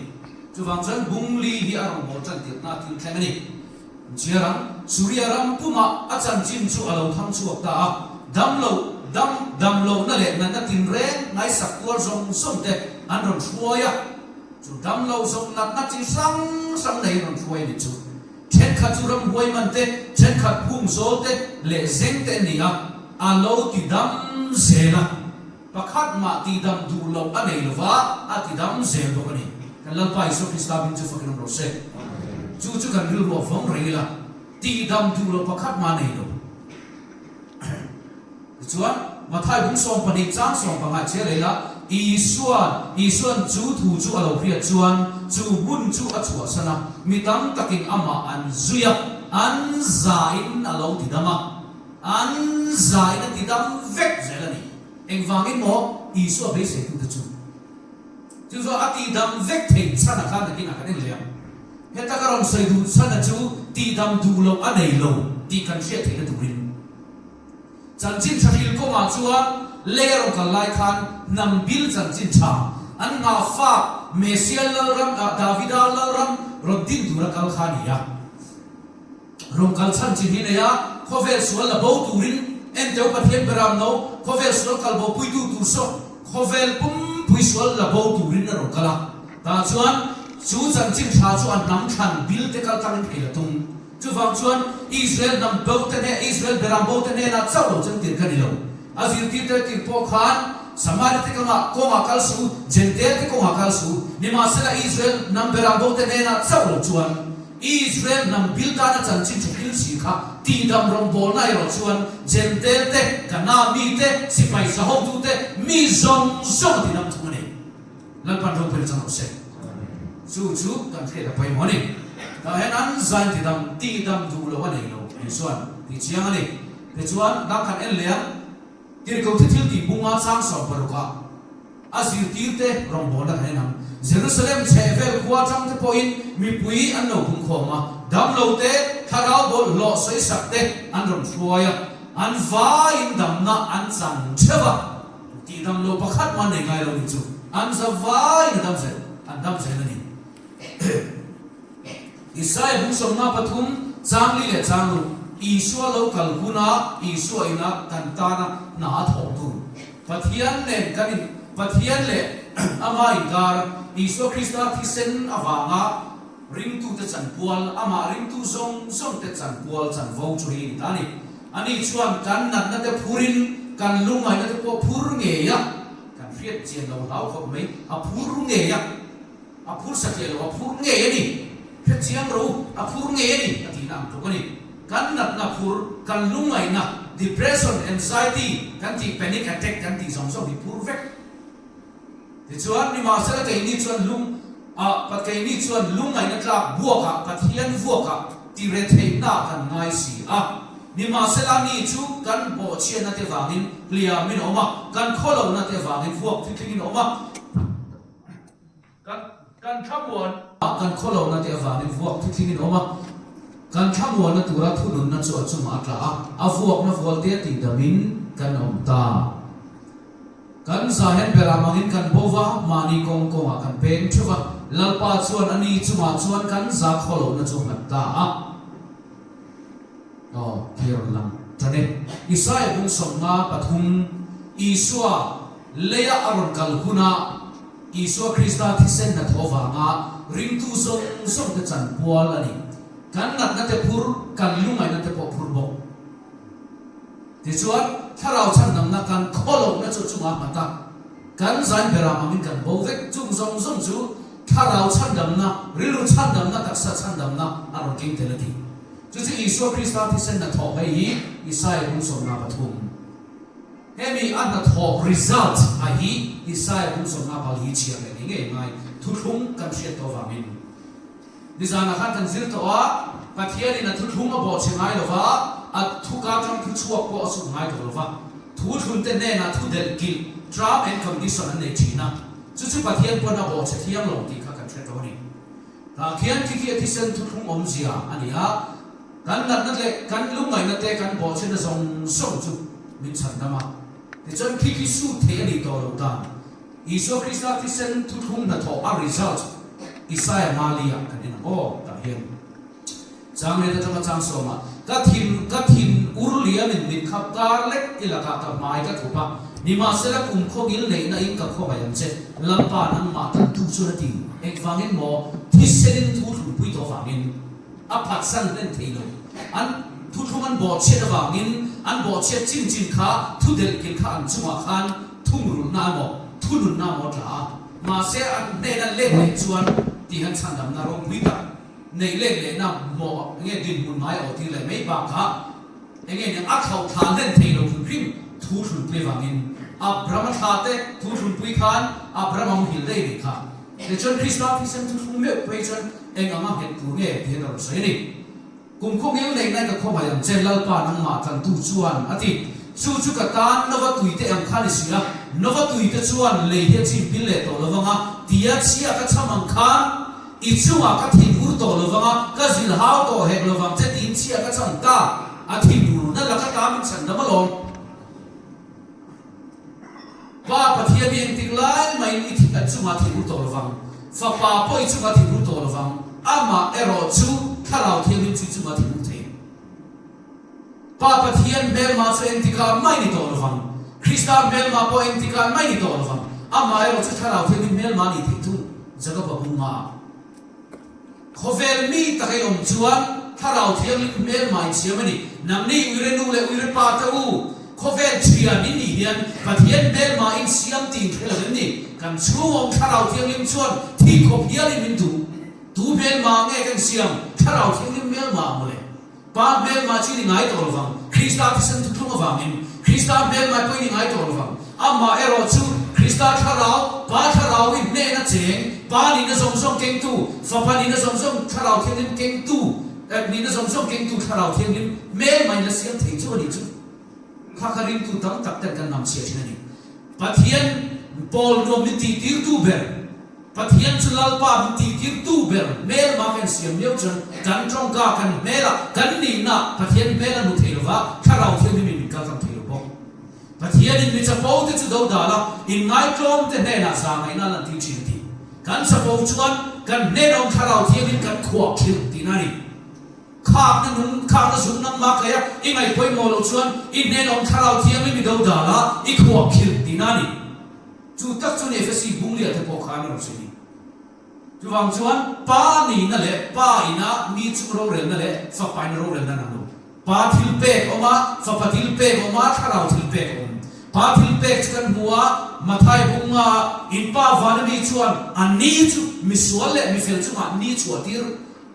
Chuvang chuan Bungli hi a rawngbâwl ṭan tirhna a thil thleng a ni. Chhiar ang, Suria ram pumah a chanchin chu a lo thang chhuak ta a, damlo, dam, damlohna leh natna tinreng ngaisak tuar zawng zawng te an rawn hruai a, chu damlo zawng natna chi hrang hrang nei rawn hruai a ni chu. Thenkhat chu ramhuai man te, thenkhat phung zawl te leh zeng te an ni a, a lo ti dam zel a. Pakhat mah tihdam duh loh a nei lova, a tidam zel bawk a ni. Kan Lalpa Isua Krista hming chu fakin awm rawh se. Chu chu kan rilru a vawng reng ila, tihdam duh loh pakhat mah a nei lo. Tichuan, Mathai bung 12 chang 15 chhiar leh ila, Isua'n, Isua'n chu thu chu a lo hriat chuan chu hmun chu a chhuahsan a, mi tam takin amah an zui a, an zain a lo tidam a. An zain a ti dam vek zel a ni. Engvangin maw Isua beiseitute chu chu chu a tih dam vek theih chhan a khan nakinah kan en leh ang. Heta ka rawn sawi duh chhan a chu tih dam duh loh a nei lo tih kan hriat theihna turin. Chanchin tha hril kawngah chuan lei a rawn kal lai khan hnam bil chanchin tha an nghahfak Messiah Lalram ah Davida Lalram rawn din tura kal kha a ni a. Rawn kal chhan chin hi nei a, khawvel sual la bo turin enteu Pathian beram no, khawvel sual kal bo puitu tur saw khawvel pumpui sual la bo turin a rawn kal a. Tah chuan chu chanchin tha chu a hnam thlan bil te kal tlangin thei la tum. Chuvang chuan Israel hnam bo te hne, Israel beram bo te hnenah chauh lo chuan tir ka ni lo. A zirtirte tir pawh khan Samaria te kawngah kawngah kal suh u, Jentail te kawngah kal suh u. Nimahsela Israel hnam beram bo te hnenah chauh lo chuan. Israel hnam bil tana chanchin tha thil si kha tihdam rawngbawlna erawh chuan Jentail te, Kana mi te, sipai zahotu te, mi zawng zawng a tidam thung a ni. Lalpan ropui chang rawh se. Chu chu kan hriat a pawimawh a ni. Tah hian an zain tidam, tihdam duh lo a nei lo Isua'n tih chiang a ni. Tichuan, dang khan en leh ang. Tirhkohte thil tih bunga chang 16 ah a zirtirte rawngbawlna kan en ang. Jerusalem chhehvel khua atangte pawhin mipui an lo pungkhawm a, damlote, thlarau bawlhhlawh sawisak te an rawn hruai a, an vaiin damna an chang theuh a, tih damlo pakhat mah nei ngai lo nih chu an za vaiin a dam zel, an dam zel a ni. Isaia bung 53, chang li leh chang ruk, Isua lo kal huna Isua ina kan tana hna a thawh tur. Pathian nen kan in Pathian leh Ama inkar, Isua Krista thisen avanga ringtute chanpual, Amah ringtu zawng zawngte chanpual chanvo chu hi a ni ta a ni. Ani chuan kan natna te phurin kan lungngaihna te pawh phur ngei a, kan hriat chian lo hlau khawp mai, a phur ngei a. A phur satliah lo, a phur ngei a ni. Hre chiang ro, a phur ngei a ni, a tihna ang tluk a ni. Kan natna phur, kan lungngaihna, depression, anxiety kan tih, panic attack kan tih zawng zawng hi phur vek. Tichuan, nimahsela keini chuan lung ah, keini chuan lungngaihna tlak buakah, Pathian vuakah ti retheihna kan ngai si a. Nimahsela ni chu kan bawhchhiatna te vangin hliamin a awm a, kan khawlohna te vangin vuak thitlingin a awm a. Kan kan thlamuan. Kan khawlohna te avangin vuak thithlingin a awm a, kan thlamuanna tura thununna chu a chungah a tla a, a vuakna vualte a tihdamin kan awm ta. Kan zahen berah mangin kan bo va, mahni kawng kawngah kan peng theuh va, Lalpa chuan a ni chungah chuan kan za khawlohna chu a nghat ta a. Aw, khi a rawn lang tan e. Isaia bung 53, Isua leia a rawn kal huna Isua Krista thisen hnathawh vanga ringtu zawng zawng te chanpual a ni. Kan natna te phur, kan lungaihna te pawh phur bawk. Tichuan, thlarau chhandamna kan khawlohna chu chungah nghat a, kan zain berah angin kan bo vek. Chung zawng zawng chu thlarau chhandamna, rilru chhandamna, taksa chhandamna a rawn keng tel a ti. Chu chu Isua Krista thisen hnathawh hei hi Isaia bung 53. Hemi a hnathawh result a hi Isaia bung sawmna pal hi chhiar leh ngei ngei ngai thuthlung kan hriat tawh vangin. Nizanah khan kan zir tawh a, Pathianin a thuthlung a bawhchhe ngai lo va, a thuka tang thu chhuak pawh a sut ngai tawh lo va, thu thlunte hnenah thu delh kilh, term and condition, an nei thin a, chu chu Pathian pawn a bawhchhe thiang lo tih kha kan hre tawh a ni. Tah khian khi khi a thisen thuthlung awmzia a ni a, kan natna leh kan lungngaihna te kan bawhchhena zawng zawng chu min chhan dam a. Tichuan khi khi sut theih a nih tawh loh dan Isua Krista thisen thuthlung hnathawh a result Isaia Mali-ah kan en ang aw tah hian. Chang let atanga chang sawmah, Ka thin, ka thin ur liamin min khap kar lek i lakah ka hmai ka thup a, nimahsela kum khawngil neihna in ka khawngaih ang che, Lalpa nangmah tantu chuan a ti. Engvangin maw? Thisenin thu thlungpui tawh avangin a phatsan hlen thei lo. An thuthlung an bawhchhiat avangin an bawhchhiat chin chin kha thu delh kil kha an chungah khan thungrulhna emaw thununna emaw a tla a, mahse an hnena let leh chuan tihan chhandamna ropui tak Neih let lehna maw enge dinhmun ngai a awhtir leh mai bakah enge nia a thlauh thla hlen thei lo hrim hrim thu thlunpui avangin Abraham-a thla te thu thlunpui khan Abraham-a muhil daih nih kha. Tichuan Krista thisen thu thlung meuh phei chuan eng anga nghet tur nge ti hian a rawn sawi a ni. Kum khaw ngil neih nai ka khawngaih ang che Lalpa nangmah tlantu chuan a ti. Chu chu ka tan Nova tuite ang kha ni si a, Nova tuite chuan lei hi a chim pil leh tawh lovang a tia chhia ka chham ang khan I chungah ka thinur tawh lo vang a, ka zil hau tawh hek lo vang che tiin chhia ka chhang ta. A thinurna laka ta min chhan dam alawm. Pa Pathian hi engtik lai maiin i a chungah thinur tawh lo vang. Fapa pawh i chungah thinur tawh lo vang. Amah erawh chu Thlarau Thianghlim chu i chungah thinur thei. Pa Pathian hmelma chu engtikah mai ni tawh lo vang. Krista hmelma pawh engtikah mai ni tawh lo vang. Amah erawh chu Thlarau Thianghlim hmelma a nih theih thung. Jakoba bunga ah. Khawvel mi tak ei awm chuan Thlarau Thianghlim hmelma in siam a ni. Nangni uire nu leh uire pa te u, khawvel thian in nih hian Pathian hmelma in siam tih in hre lo em ni? Kan chhung awm Thlarau Thianghlim chuan thi khawp hialin min duh. Tu hmelma nge kan siam? Thlarau Thianghlim hmelma a mawle. Pa hmelma chu i ni ngai tawh lovang, Krista thisen thuthlung avangin Krista hmelma pawh i ni ngai tawh lovang. Amah erawh chu Krista Thlarau, Pa Thlarau i hnehna cheng, Pa nihna zawng zawng kengtu, Fapa nihna zawng zawng Thlarau Thianghlim kengtu, nihna zawng zawng kengtu Thlarau Thianghlim hmelma in la siam thei chu a nih chu. Kha kha ringtu tam tak ten kan namchhiah thin a ni. Pathian pawl nuam min tihtirtu ber, Pathian chu Lalpa min tihtirtu ber hmelma kan siam lio chuan kan tawngka, kan hmelah, kan nihna Pathian hmel a hmu thei lova, Thlarau Thianghlimin min kaltlang thei lo bawk. Pathianin mi chapo te chu do dal a, inngaitlawm te hnenah zahngaihna a lantir thin a ti. Kan chapo chuan kan hnenawm Thlarau Thianghlim kan khuah khirh tihna a ni. Khakna nung, khakna zung nangmah kaih a, i ngaih pawimawh loh chuan i hnenawm Thlarau Thianghlim i do dal a, i khuah khirh tihna a ni. Chu tak chu ni Efesi Bunglia te pawh khan a rawn sawi ni. Chuvang chuan Pa nihna leh Pa ina mi chung rorelna leh Fapa ina rorelna an ang lo. Pa thil pek a awm a, Fapa thil pek a awm a, Thlarau thil pek a awm. Pa thil pek chu kan hmu a, Mathai bunga in Pa vana mi chuan a ni chu misual leh mifel chungah ni chhuahtir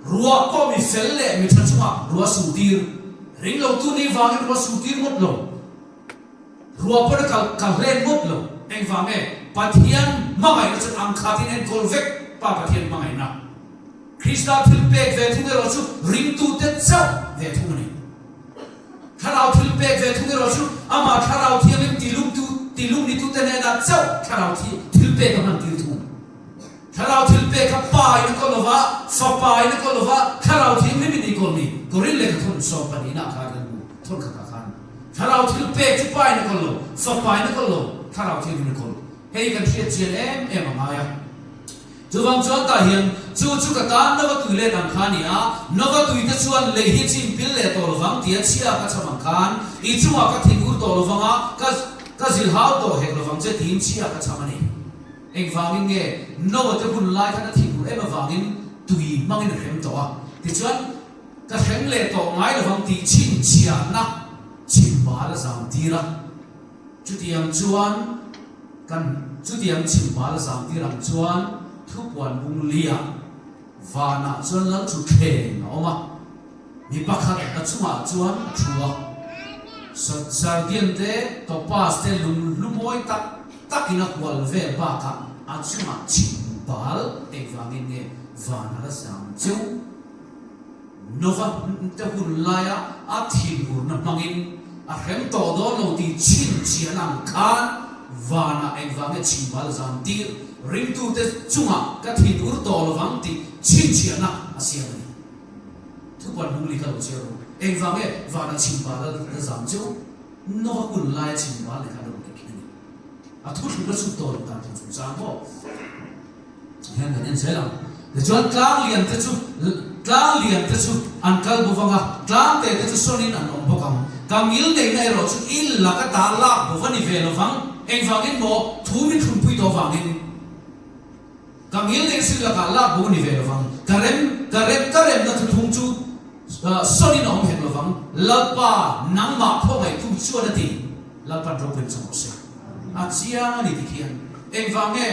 Ruah pawh mi fel leh mi tha chungah ruah su tir. Ring lo tu ni vangin ruah su tir ngawt lo. Ruah pawn a kal kal hlen ngawt lo. Engvang nge? Pathian hmangaihna chuan ang khatin enkawl vek Pa Pathian hmangaihna. Krista thil pek ve thung erawh chu ringtute chauh ve thung a ni. Thlarau thil pek ve thung erawh chu amah Thlarau Thianghlim tilungtu tilungnitute hnenah chauh Thlarau thil pek a hman tir thung. Thlarau thil pek kha Pa in a kawl lova, Fapa in a kawl lova, Thlarau Thianghlim in i kawl ni. Korin lehkha thawn sawm pahnihna khan kan hmu, thawn khatah khan. Thlarau thil pek chu Pa in a kawl lo, Fapa in a kawl lo, Thlarau Thianghlim in a kawl. Hei kan hriat chian em em a ngai a. Chuvang chuan tah hian, chu chu ka tan Nova tui let ang kha a ni a, Nova tui te chuan lei hi chim pil leh tawh lovang tia chhia ka cham ang khan, i chungah ka thin ur tawh lovang a, ka ka zilhau tawh hek lovang che tiin chhia ka cham a ni. Engvangin nge Noah te hun lai khan a thinur em avangin tui hmangin a hrem tawh a, tichuan ka hrem leh tawh ngai lovang tih chhinchhiahna chhimbal a zam tir a. Chutiang chuan kan chutiang chhimbal a zam tir ang chuan thupuan bung liah vanah chuan lal chu thleng a awm a. Mi pakhat a chungah chuan a thu a, Sardian te, Topaz te lung hlu mawi tak takin a hual vel bakah a chungah chhim bal engvangin nge van a la zam cheu? Nova te hun laia a thinurna hmangin a hrem tawh dawn lo tih chhinchhiah ang khan vanah engvange chhim bal zam tir ringtute chungah ka thinur tawh lovang tih chhinchhiahna a siam a ni. Thupuan hmung li ka lo chhiar ru. Engvang nge vana chhimbal a la zam cheu? Nova hun laia chhimbal leh kha a lo dik a ni. A thu thluk la chhut tawh lo dan tur chungchang maw? Hian kan en zel ang. Tichuan tlang lian te chu tlang lian te chu an kal bo vang a, tlang te te chu sawnin an awm bawk ang. Ka ngil neihna erawh chu i laka ta lak bo va ni ve lo vang. Engvangin maw? Thu min thlunpui tawh vangin. Ka ngil neih zui lakah lak bo ni ve lovang, ka rem, ka rem, ka remna thuthlung chu sawnin a awm hek lovang, Lalpa nangmah khawngaihtu chuan a ti, Lalpan ropuiin chang rawh se. A chiang a ni ti khian engvang nge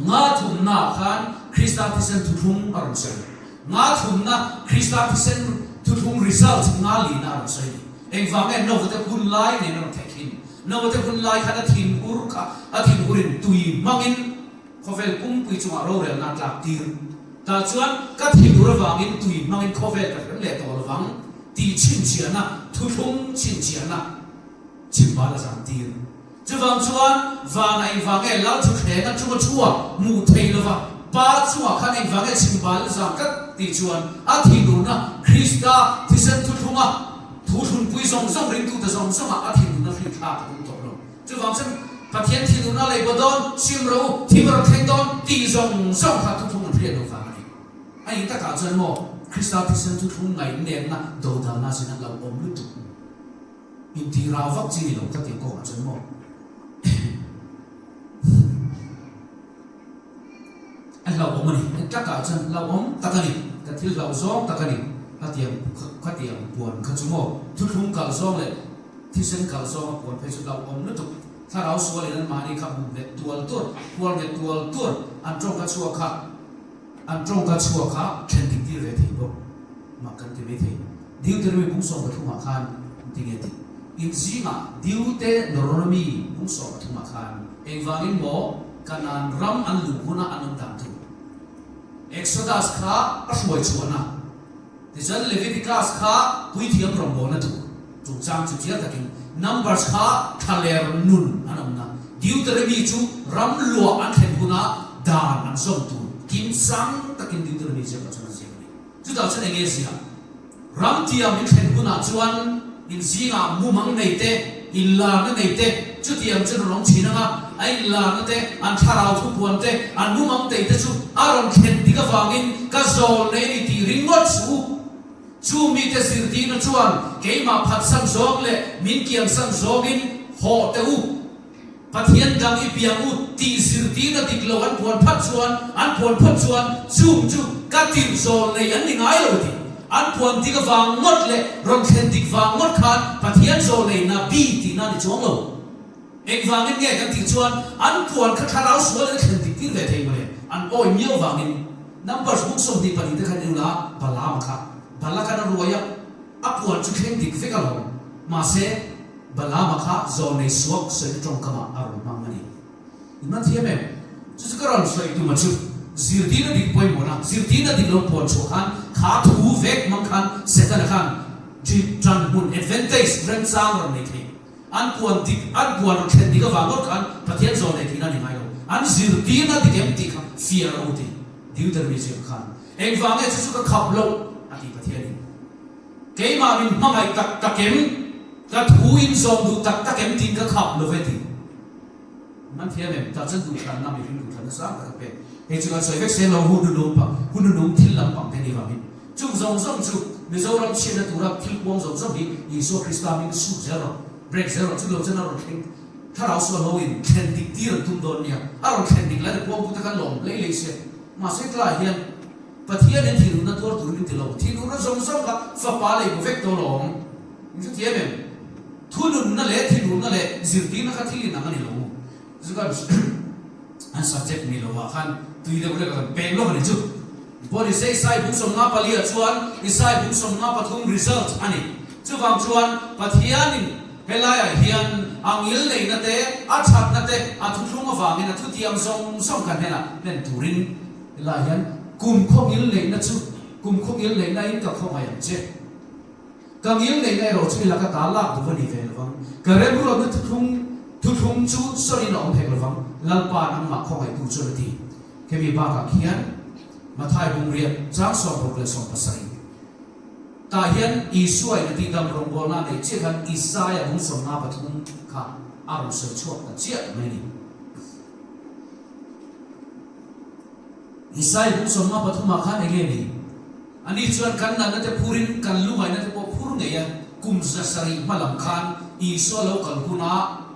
nga thumna khan Krista thisen thuthlung a rawn sawi? Nga thumna Krista thisen thuthlung result nga lina a rawn sawi ni. Engvang nge Novate hun lai nen a rawn theih khin? Naute hun lai khan a thin ur kha a thin urin tui hmangin khawvel pumpui chungah rorelna a tlak tir. Tah chuan ka thin ur avangin tui hmangin khawvel ka hrem leh tawh lovang tih chhinchhiahna, thuthlung chhinchhiahna chhimbal a zam tir. Chuvang chuan vanah engvang nge lal thuthleng a chunga chhuak hmuh thei lova pa chungah khan engvang nge chhimbal a zam tlat tih chuan a thin urna Krista thisen thuthlunga Thu thlunpui zawng zawng ringtute zawng zawngah a thinurna hri thlak a tum tawh lo. Chuvang chuan Pathian thinurna lei baw dawn, sim rawh u, thim a rawn thleng dawn tih zawng zawng kha thuthlung an hriat lo vang a ni. A in takah chuan maw Krista thisen thuthlung ngaihnepna dodalna zin an lo awm lutuk intih rau vak chi ni lo ka tih kawngah chuan maw. A hlauhawm a ni. Eng takah chuan hlauhawm tak a ni. Ka thil hlauh zawng tak a ni. Khatiang khatiang puan kha chu maw? Thuthlung kalh zawng leh thisen kalh zawnga puan phei chu hlauhawm lutuk. Thlarau sualin anmahni kha hmu nghet tual tual, hual nghet tual tual, an tawngka chhuak kha, an tawngka chhuak kha then dik tir. tir ve thei bawk. Mak kan ti mai thei. Deuteronomy bung 13 ah khan engtin nge tih? In zingah Deuteronomy bung 13 ah khan engvangin maw Kanaan ram an luh huna an awm dan thu? Exodus kha a hruai chhuahna, tichuan Leviticus kha puithiam rawngbawlna tur chungchang chu chiang takin Numbers kha thlaler nun an awmna, Deuteronomy chu ram luah an thlen huna dan an zawm tur kimchang takin Deuteronomy ziakah chuan an ziak a ni. Chutah chuan enge ziah? Ram tiam in thlen hunah chuan in zingah mumang nei te, inlarna nei te, chutiang chu rawn awm thin ang a, a inlarna te, an thlarau thupuan te, an mumang tei te chu a rawn thlen dik avangin ka zawl nei a ni tih ringawt suh u. Chu mite zirtirna chuan keimah phatsan zawng leh min kiansan zawngin hawh teh u. Pathian dang i biak u tih zirtirna dik lo an puan phat chuan, an puan phawt chuan chung chu ka tirh zawl nei an ni ngai lo tih an puan dik avang ngawt leh rawn thlen dik vang ngawt khan Pathian zawl nei na bi tihna a ni chuang lo. Engvangin nge kan tih chuan an puan kha thlarau sual in a thlen dik tir ve thei mawle, an awi miau vangin. Numbers buk 24 te khan ila Balaam kha Balak-an a ruai a, a puan chu thleng dik vek alawm. Mahse, Balaama kha zawnei suak sawina tawngkamah a rawn hmang a ni. In man thiam em? Chu chu ka rawn sawi tuma chu zirtirna dik pawimawhna, zirtirna dik lo puan chhuah khan kha thu vek hmang khan Setana khan ṭan hmun, advantage, remchang rawn nei thei. An puan dik, an puan rawn thlen dik avang ngawt khan Pathian zawnei tihna a ni ngai lo. An zirtirna dik em tih kha fiah rawh u ti Deuteronomy ziak khan. Engvang nge chu chu ka khap loh a ti Pathianin. Keimah min hmangaih tak tak em? Ka thu in zawm duh tak tak em tiin ka khap lo ve ti. Man thiam em? Tah chuan duhthlanna mihring duhthlanna sang tak a pek. Hei chu kan sawi vek se lo hun nunung pang, hun nunung thil lam pang te ni vangin. Chung zawng zawng chu Mizoram chhiatna tura thil puang zawng zawng hi Isua Krista hming sut zel rawh, break zel rawh, chu lo chuan a rawn thleng thlarau sual ho in thlen dik tir an tum dawn nia. A rawn thlen dik lai te puangtu te khan lawm hlei hlei se. Mahse tlaiah hian Pathianin thinurna tuar tur min ti lo. Thinurna zawng zawng kha fapa lei bu vek tawh lawm. Min hre thiam em? Thununna leh thinurna leh zirtirna kha thil inang a ni lo. Chu kan an subject ni lovah khan tui deuh hlek a kan peng lawk a ni chu. Pawn Isai Isai bung 54 ah chuan Isai bung 53 result a ni. Chuvang chuan Pathianin helaiah hian a ngil neihna te, a thatna te, a thuthlung avangin a thutiam zawng zawng kan hnenah hlen turin Helaiah hian kum khaw ngil neihna chu kum khaw ngil neihna in ka khawngaih ang che. Ka ngil neihna erawh chu i laka ta lak duh a ni ve lovang. Ka remruatna thuthlung thuthlung chu sawiin a awm hek lovang, Lalpa nangmah khawngaihtu chuan a ti. Khemi bakah khian Mathai bungriat chang 60 leh 70 tah hian Isua in a tihdam rawngbawlna a neih chiah khan Isaia bung 53 kha a rawn sawi chhuak ta chiah mai a ni. Isai bung 53 ah khan enge ni? Ani chuan kan natna te phurin kan lungaihna te pawh phur ngei a, kum 700 hma lam khan Isua lo kal hunah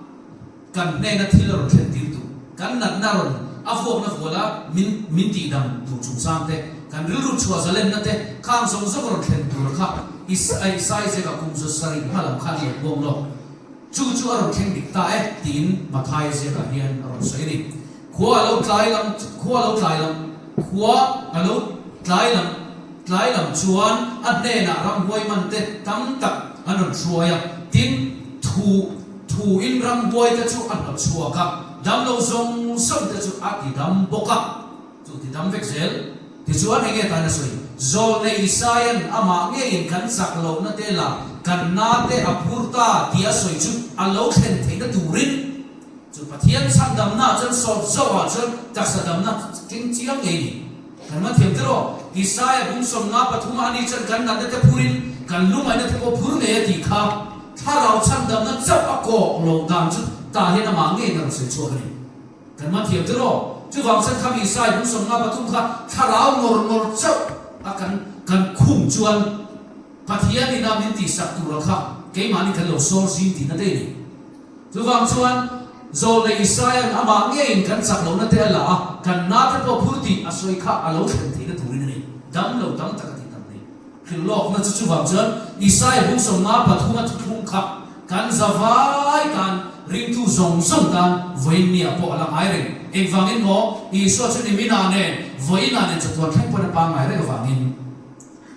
kan hnena thil a rawn thlen tir duh. Kan natna rawn a vuakna vuala min min tihdam tur chungchang te, kan rilru chhuah zalenna te khang zawng zawng a rawn thlen tur kha Isai ziakah kum 700 hma lam khan a lo puang lawk. Chu chu a rawn thleng dik ta e, tiin Mathaia ziakah hian a rawn sawi a ni. Khua a lo tlai lam, khua a lo tlai lam, khua a lo tlai lam, tlai lam chuan a hnenah ramhuai man te tam tak an rawn hruai a, tin, thu, thu in ramhuai te chu a hnawt chhuak a, damlo zawng zawng te chu a ti dam bawk a. Chu ti dam vek zel. Tichuan enge tan a sawi? Zawlnei Isaia'n amah ngeiin kan chak lohna te la kan na te a phur ta tih a sawi chu a lo thlen theihna turin chu Pathian chhandamna ah chuan sawt zawk ah chuan taksa damna keng chiang ngei ni. Kan man thiam tiraw? Isaia bung 53 a ni chuan kan natna te phurin kan lungaihna te pawh phur ngei a tih kha thlarau chhandamna chauh a kawk loh dan chu tah hian amah ngeiin a rawn sawi chhuak a ni. Kan man thiam tiraw? Chuvang chuan khami Isai bung 53 kha thlarau ngawr ngawr chauh a kan kan khum chuan Pathian ina min tihsak tura kha keimahni kan lo sawr zing tihna daih a ni. Chuvang chuan Zawlnei Isaia'n amah ngeiin kan chak lohna te a la a, kan na te pawh phur tih a sawi kha a lo thlen theihna turin a ni. Dam lo tam tak a tih tam nei. Hrilh lawkna chu chuvang chuan Isaia bung 53 a thuthlung kha kan zavai tan ringtu zawng zawng tan vawiin nia pawh a la ngai reng. Engvangin maw Isua chu niminah nen vawiinah nen chatuan thleng pawhin a pangngai reng avangin.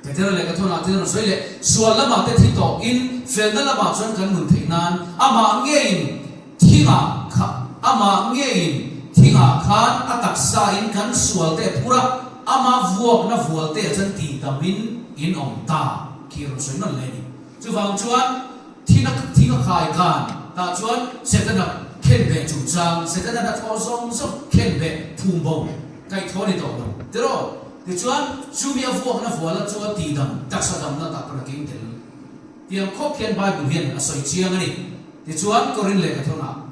Petera leh Kathawnah te rawn sawi leh, Sual lamah te thi tawh in felna lamah chuan kan nun theih nan amah ngeiin thingah kha amah ngeiin thingah khan a taksa in kan sual te a phur a, ama vuakna vual te ah chuan tih tam in in awm ta khi rawn sawi nawn leh a ni. Chuvang chuan thina thing a khai khan tah chuan Setana khenbeh chungchang Setana hnathawh zawng zawng khenbeh phum bo kaihthawh a ni tawh lo tiraw? Tichuan, chumi a vuakna vuala chu a tihdam, taksa damna tak pawh a keng tel. Tiang khawp hian Bible hian a sawi chiang a ni. Tichuan, Korin lehkha thawnah,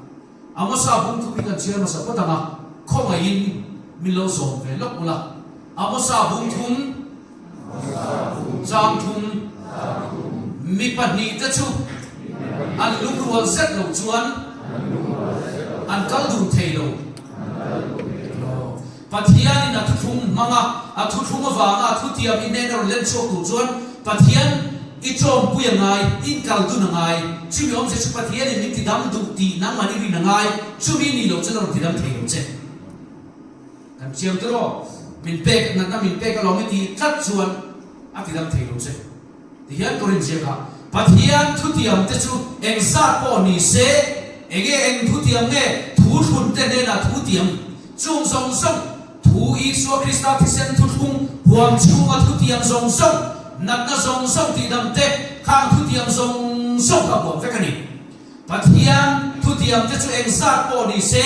Amosa bung thu hi kan chhiar hmasa phawt ang a, khawngaihin min lo zawm ve lawk ula. Amosa bung thum, chang thum, mi pahnihte chu an lungrual zet lo chuan an kal dun thei lo. Pathianin a thuthlung hmang a, a thuthlung avanga a thutiam i hnena rawn len chhuak tur chuan Pathian i ṭawmpui a ngai, i inkal dun a ngai. Chumi awmzia chu Pathianin min tidam duh tih nangmah i rin a ngai, chumi nih loh chuan a rawn tidam thei lo che. Kan chiang tiraw? Min pek, natna min pek alawm i tih tlat chuan a tidam thei lo che. Tihian ka rinziak a, Pathian thutiam te chu eng zat pawh ni se, enge eng thutiam nge thu thlun te hnenah thutiam chung zawng zawng, thu Isua Krista thisen thuthlung huam chhunga thutiam zawng zawng, natna zawng zawng tihdam te khang thutiam zawng zawng kha huam vek a ni. Pathian thutiam te chu eng zat pawh ni se,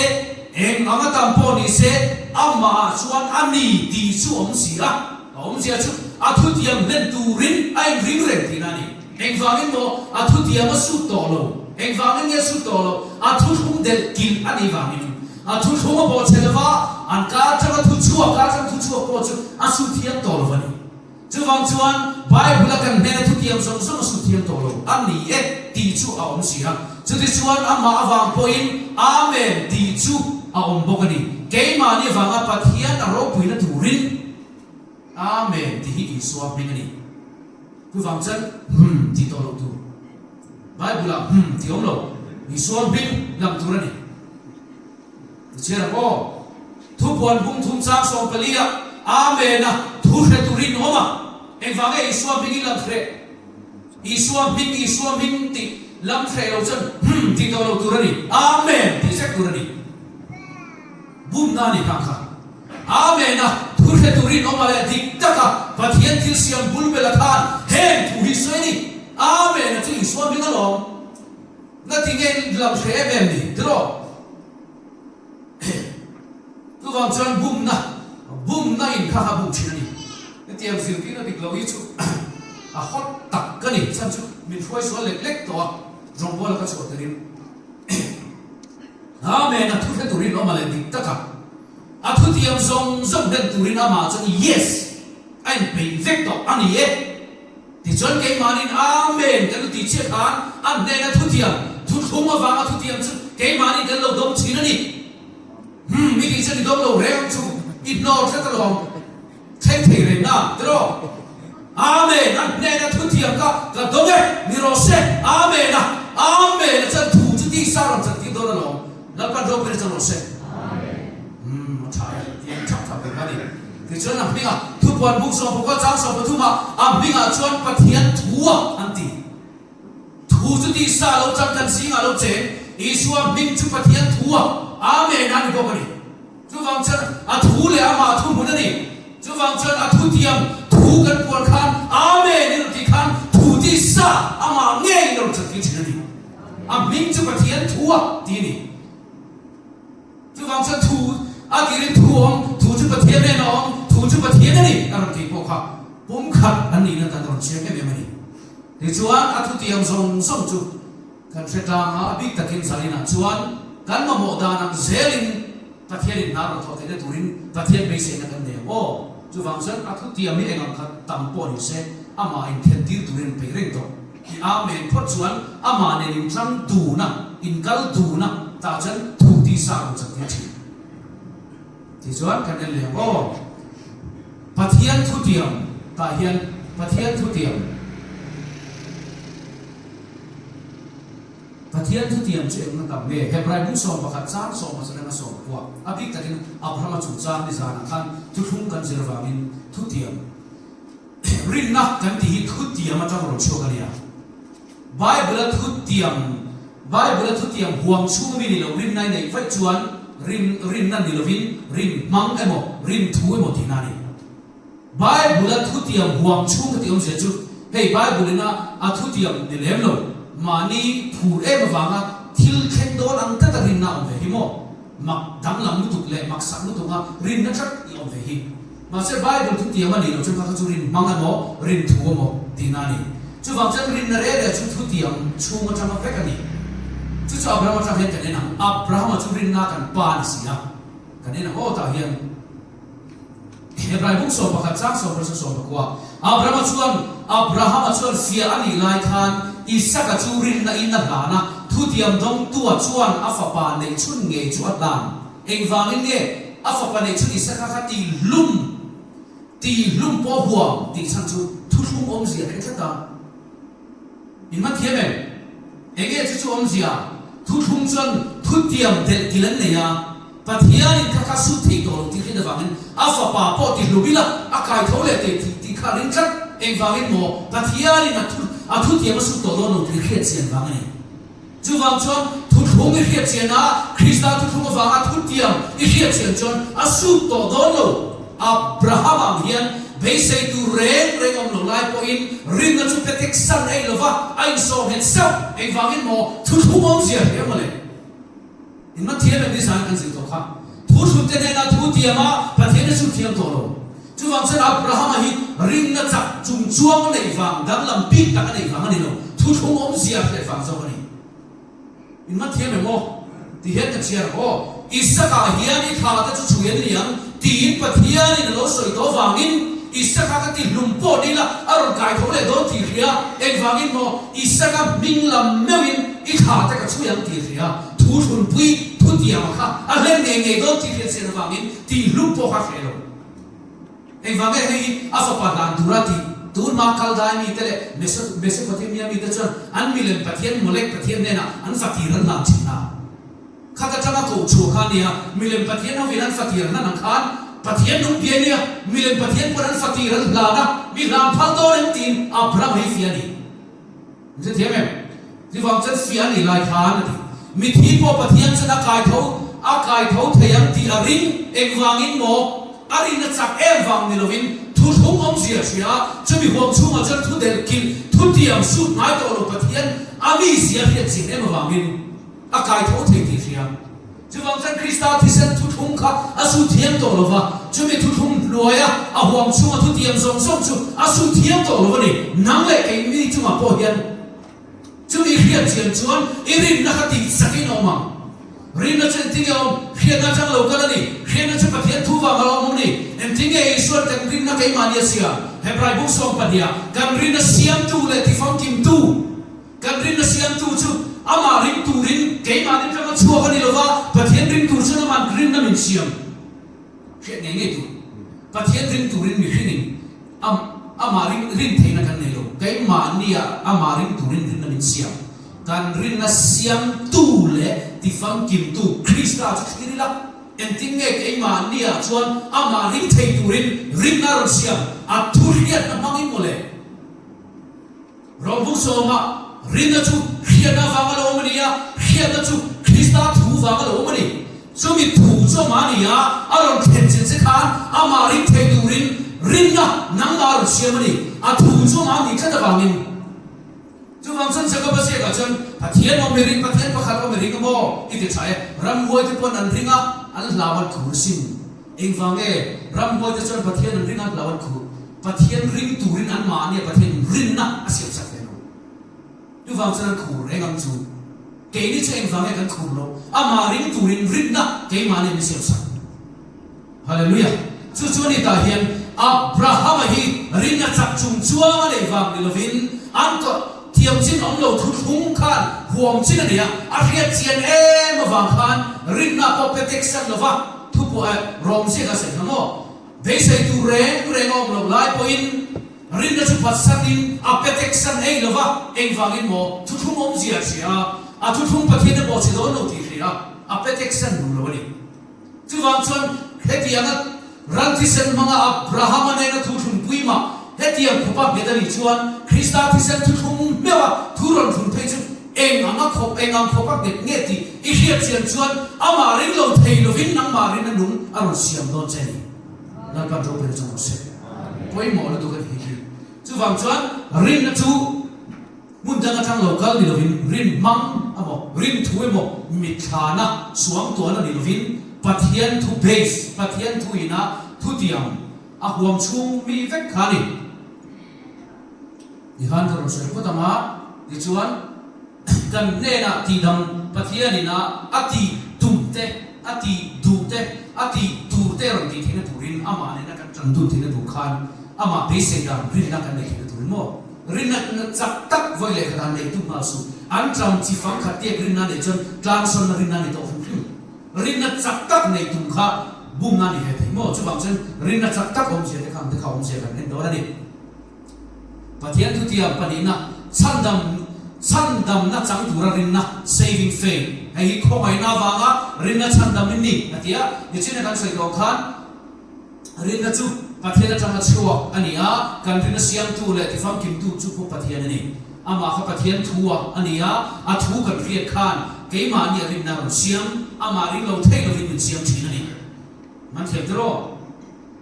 eng anga tam pawh ni se, amahah chuan a ni tih chu awm si a. A awmzia chu a thutiam hlen turin a inring reng tihna a ni. Engvangin maw a thutiam a sut tawh lo? Engvangin nge a sut tawh lo? A thuthlung delh kilh a nih vangin. A thuthlung a bawhchhe lova, an kar atanga thuchhuak, kar atanga thuchhuak pawh chu a sut thiam tawh lo a ni. Chuvang chuan Bible-a kan hnena thutiam zawng zawng a sut thiam tawh lo a ni e tih chu a awm si a. Chutichuan amah avang pawhin Amen tih chu a awm bawk a ni. Keimahni avanga Pathian a ropuina turin Amen tih hi Isua hming a ni. Chuvang chuan hmm tih tawh loh tur. Bible-ah hmm tih awm lo. Isua hming lam tur a ni. Tichhiar ang aw. Thupuan bung thum chang 14 ah Amen a thu hre turin awm a. Engvang nge Isua hming i lam hreh? Isua hming, Isua hming tih lam hreh lo chuan hmm tih tawh lo tur a ni. Amen tih zek tur a ni. Bumna a ni kha kha. Amen a thu hre turin awm a leh dik taka Pathian thil siam bul bela khan heng thu hi sawi a ni. Amen a chu Isua hming alawm. Ngati nge lam hre em em ni tiraw? Chuvang chuan bumna, bumna in kha kha bum thin a ni. Hetiang zirtirna dik lo hi chu a hot tak ka ni. Chhan chu min hruai sual lek lek tawh a, rawngbawla ka chhuah turin Amen a thu hre turin awm a leh dik taka a thutiam zawng zawng hlen turin amah chuan yes a inpeih vek tawh a ni e. Tichuan keimahniin Amen kan lo tih chiah khan a hnena thutiam, thuthlung avanga thutiam chu keimahniin kan lo dawng thin a ni. Hmm, mi tih chuan i dawng lo reng ang chu, i hnawr tlat alawm, thleng thei reng na, tiraw? Amen, a hnena thutiam kha ka dawng e, ni rawh se, Amen a, Amen a chuan thu chu tisa rawn chantir dawn alawm, Lalpan ropui na chuan rawh se. Umm, a tha e, tiang thap thap reng a ni. Tichuan a hmingah thupuan bung 19 chang 13 ah a hmingah chuan Pathian thua an ti. Thu chu tisa lo chang kan zingah lo cheng, Isua hming chu Pathian thua, Amen a ni bawk a ni. Chuvang chuan a thu leh amah thu hmun a ni. Chuvang chuan a thutiam thu kan puan khan Amen in rawn tih khan thu tisa amah ngeiin a rawn chantir thin a ni. A hming chu Pathian thua ti a ni. Chuvang chuan thu a tirin thu awm, thu chu Pathian nen a awm, thu chu Pathian a ni a rawn tih pawh kha pumkhat an nihna tan a rawn chiang em em a ni. Tichuan a thutiang zawng zawng chu kan hre tlang a, a bik takin zaninah chuan kan mamawh dan ang zelin Pathianin hna rawn thawh theihna turin Pathian beiseina kan nei ang aw. Chuvang chuan a thutiang hi eng ang kha tam pawh ni se amah inkhentir turin an peih reng tawh. I Amen phawt chuan amah nen intlang dun a, inkal dun a, tah chuan thu tisa a rawn chak tir thin. Tichuan kan en leh ang aw. Pathian thutiam tah hian Pathian thutiam Pathian thutiam chu engna tam nge? Hebrai bung 11 chang 17 atanga 19 a bik takin Abrahama chungchang nizanah khan thuthlung kan zir avangin thutiam. Rinna kan tih hi thutiam atang rawn chhuak a nia. Bible-a thutiam, Bible-a thutiam huam chhung ami ni lo rinna i neih vaih chuan rin, rinna ni lovin rin hmang emaw, rin thu emaw tihna a ni. Bible-a thutiam huam chhung ka tih awmzia chu hei Bible-in a a thutiam ni lem lo, mahni phur em avanga thil thleng dawn ang tlata rinna a awm ve hi maw? Mak danglam lutuk leh maksak lutuka rinna tlat i awm ve hi. Mahse Bible thutiam a nih loh chuan kha kha chu rin hmang emaw, rin thu emaw tihna a ni. Chuvang chuan rinna reh reh chu thutiam chhung atanga vek a ni. Chu chu Abraham atang hian kan en ang. Abrahama chu rinna kan pa a ni si a, kan en ang aw tah hian. Hebrai buk 11 chang 19. Abrahama chuan Abrahama chuan fiah a nih lai khan Isaka chu rinna in a hlan a, thutiam dawngtua chuan a fapa neih chhun ngei chu a hlan. Engvangin nge a fapa neih chhun Isaka kha tihlum tihlum pawh huam tih chhan chu thuthlung awmzia hre tlat a. In man thiam em? Enge chu chu awmzia? Thuthlung chuan thutiam delh kil an nei a, Pathianin kha kha sut thei tawh lo tih hriat avangin a fapa pawh tihlum ila a kai tho leh teh tih kha a ring tlat. Engvangin maw Pathianin a thu a thutiam a sut tawh dawn lo tih hriat chian vang a ni. Chuvang chuan thuthlung i hriat chian a, Krista thuthlung avanga thutiam i hriat chian chuan a sut tawh dawn lo. Abraham ang hian beisei tur reng reng awm lo lai pawhin rinna chu pe tek san ei lova a insawm nghet sauh. Engvangin maw thuthlung awmzia hria mawle? In man thiam em nizan kan zir tawh kha. Thuthlung te hnena thu tiam a, Pathian a sut thiam tawh lo. Chuvang chuan Abrahama hi rinna chak chung chuang a neih vang, danglam bik tak a neih vang a ni lo, thuthlung awmzia hriat vang zawk a ni. In man thiam em aw? Ti hian ka chhiar ang aw. Isaka hian i thla te chu chhui an ni ang tiin Pathianin a lo sawi tawh vangin Isaka ka ti hlum pawh ni la a rawn kai tho leh dawn tih hria. Engvangin maw Isaka hming lam meuhin i thla te ka chhui ang tih hria. Thu thlunpui thutiama kha a hlen ngei ngei dawn tih hriat chian avangin tih hlum pawh kha hreh lo. Engvang nge hei hi a fapa hlan tura tih? Tun hma Kaldai mite leh Mesopotamia mite chuan an milem pathian Molek pathian hnenah an fatir an hlan thin a. Khat atanga koh chhuah kha a nia, milem pathian hovin an fatir an hlan ang khan Pathian nung bia nia, milem pathian pawn an fatir an hlan a, mi hlan phal dawn em tiin Abraham hi fiah a ni. Min hre thiam em? Chuvang chuan fiah a nih lai khan a ti. Mithi pawh Pathian chuan a kai tho, a kai tho thei ang tih a ring. Engvangin maw? A rinna chak em vang ni lovin thuthlung awmzia a hria a, chumi huam chhungah chuan thu delh kilh, thu tiam sut ngai tawh lo Pathian a mizia hriat chian em avangin a kai tho thei tih a hria. Chuvang chuan Krista thisen thuthlung kha a su thiam tawh lo va, chumi thuthlung hnuaia a huam chhunga thutiam zawng zawng chu a su thiam tawh lo a ni. Nang leh keini chungah pawh hian chumi hriat chian chuan i rinna kha tih chakin a awm ang. Rinna chu engtin nge a awm? Hriatna atang lo kal a ni. Hriatna chu Pathian thu vanga lo awm a ni. Engtin nge Isua'n kan rinna keimahni a siam? Hebrai buk 12 kan rinna siamtu leh tifamkimtu. Kan rinna siamtu chu amah ring turin keimahni atanga chhuak a ni lova, Pathian ring tur chuan ama'n rinna min siam hriat ngei ngei tur. Pathian ring turin mihringin amah ring rin theihna kan nei lo. Keimahnia amah ring turin rinna min siam. Kan rinna siamtu leh tifamkimtu Krista chu thlir ila, engtin nge keimahnia chuan amah ring thei turin rinna a rawn siam? A thu hriatna hmangin mawle. Rawng buk sawma rinna chu hriatna vanga lo awm a ni a, hriatna chu Krista thu vanga lo awm a ni. Chumi thu chu amah a ni a, a rawn thlen chin che khan amah ring thei turin rinna nangmah a rawn siam a ni. A thu chu amah a nih tlat avangin. Chuvang chuan Jakoba ziakah chuan, Pathian awm i ring, Pathian pakhat awm i ring a maw? I ti tha e. Ramhuaite pawn an ring a, an hlau an khur sin. Engvang nge ramhuaite chuan Pathian an ring a, hlau an khuh? Pathian ring turin an mahnia Pathian rinna a siamsak ve lo. Chuvang chuan an khur reng ang chu. Keini chu engvang nge kan khur loh? Amah ring turin rinna keimahni min siamsak. Hallelujah! Chu chu a ni tah hian Abrahama hi rinna chak chung chuang a neih vang ni lovin an kawt thiam chin awm lo thuthlung khan huam chin a nei a, a hriat chian em avang khan rinna pawh pe tek san lova Thupuah eh rawng ziak a sawi kha maw? Beisei tur reng reng a awm loh lai pawhin rinna chu phatsanin a pe tek san ei lo va, engvangin maw thuthlung awmzia a hria a, a thuthlung Pathian a bawhchhe dawn lo tih hria a, a pe tek san duh lo a ni. Chuvang chuan hetianga ran thisen hmanga Abrahama nena thuthlung pui mah. Hetiang khawpa nghet a nih chuan Krista thisen thuthlung meuha thu rawn thlun phei chu eng anga khawp, eng ang khawpa nghet nge tih i hriat chian chuan amah ring lo thei lovin nangmah rinna nung a rawn siam dawn che a ni. Lalpan ropui chu awm se. Pawimawh lutuk a ni hi. Chuvang chuan rinna chu hmun dang atang lo kal ni lovin rin hmang emaw, rin thu emaw, mitthlana suangtuahna ni lovin Pathian thu base, Pathian thu ina thutiam a huam chhung mi vek kha a ni. Tihan ka rawn sawi phawt ang a, tichuan kan hnenah tihdam Pathian ina a tih tum te, a tih duh te, a tih tur te rawn tih theihna turin amah nena kan tan dun theihna tur khan amah beisei dan rinna kan nei theihna turin maw? Rinna chak tak vawi leh khatah nei tum nghal suh. An ṭam chi fang khat tiak rinna neih chuan tlangsawnna rinna ni tawh hrim hrim. Rinna chak tak nei tum kha bumna ni ve thei maw? Chuvang chuan rinna chak tak awmzia te kha ang te kha awmzia kan en dawn a ni. Pathian thutiam pahnihna, chhandam, chhandamna chang tura rinna, saving faith, hei hi khawngaihna avanga rinna chhandam in ni, a ti a. Nichina kan sawi tawh khan rinna chu Pathian atanga chhuak a ni a, kan rinna siamtu leh tifamkimtu chu pawh Pathian a ni. Amah kha Pathian thua a ni a, a thu kan hriat khan keimahni a rinna rawn siam, amah ring lo thei lovin min siam thin a ni. Man thiam tiraw?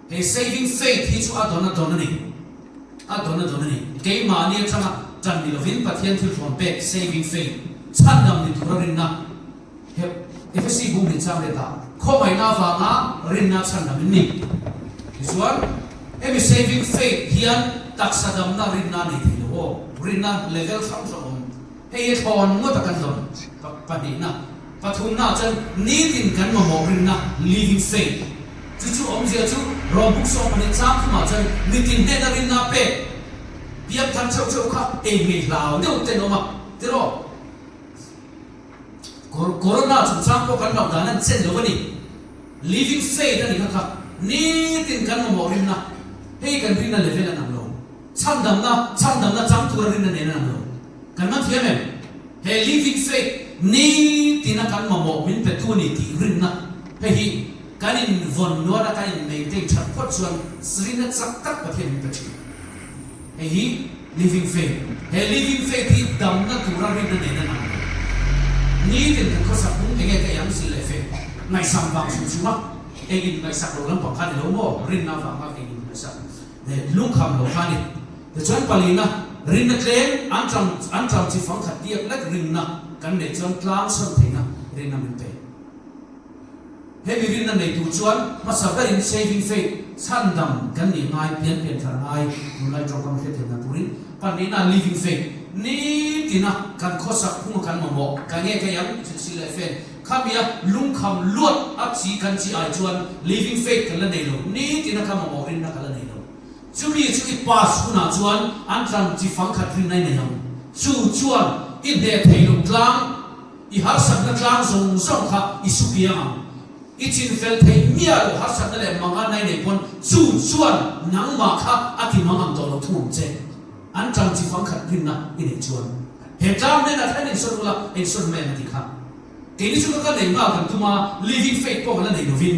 He saving faith hi chu a dawn a dawn a ni. A dawn a dawn a ni. Keimahni atanga tan ni lovin Pathian thil thlawn pek saving faith, chhandam ni tura rinna, he Efesi bung hnih chang let ah khawngaihna avanga rinna chhandam in ni. Tichuan, hemi saving faith hian taksa damna rinna nei thei lo aw. Rinna level hrang hrang awm. Hei hi thlawn ngawt a kan dawn pahnihna. Pathumna chuan nitin kan mamawh rinna, living faith. Chu chu awmzia chu Rom buk 12 chang thumah chuan nitin hnena rinna pek piang thar cheuh cheuh kha ei ngei hlau deuh ten awm a, tiraw? Corona chungchang pawh kan loh dan an chen lo a ni. Living faith a ni kha kha nitin kan mamawh rinna. Hei kan rinna level an ang lo. Chhandamna, chhandamna chang tura rinna nen an ang lo. Kan man thiam em? He living faith nitina kan mamawh min petu a ni tih rinna hei hi kan invawn nuana kan in maintain that phawt chuan rinna chak tak Pathian min pe thin. Hei hi living faith. He living faith hi damna tura rinna nen an ang lo. Nitin kan khawsak hung enge ka iang zil leh fe ngaihsam vang chhung chhunga engin ngaihsak lo lampang kha ni lo maw? Rinna vanga engin ngaihsak Lungkham lo kha a ni. Tichuan palina, rinna tlem an ṭam an ṭam chi fang khat tiak lek rinna kan neih chuan tlang sawn theihna rinna min pe. Hemi rinna nei tur chuan hmasa berin saving faith, chhandam kan nih ngai, pian pian thar ngai, tunlai tawngkam hriatthiam dan turin pahnihna living faith, nitina kan khawsak phunga kan mamawh, ka nge ka iang, silh leh fen, Khamia lungkham luat a chi kan chi ai chuan living faith kan la nei lo, nitin a ka mamawh rinna ka la nei lo. Chumi chu i pass hunah chuan an tlang chi fang khat rinna i nei ang. Chu chuan i hneh thei lo tlang, i harsatna tlang zawng zawng kha i su piang ang. I chin fel thei miah lo harsatna leh manganna i neih pawn chu chuan nangmah kha a ti mang ang tawh lo thung ang che. An tlang chi fang khat rinna i neih chuan he tlang hnenah khan insawn ula, insawn mai ang a ti kha. Keini chu ka ka nei nghal kan tum a, living faith pawh kan la nei lovin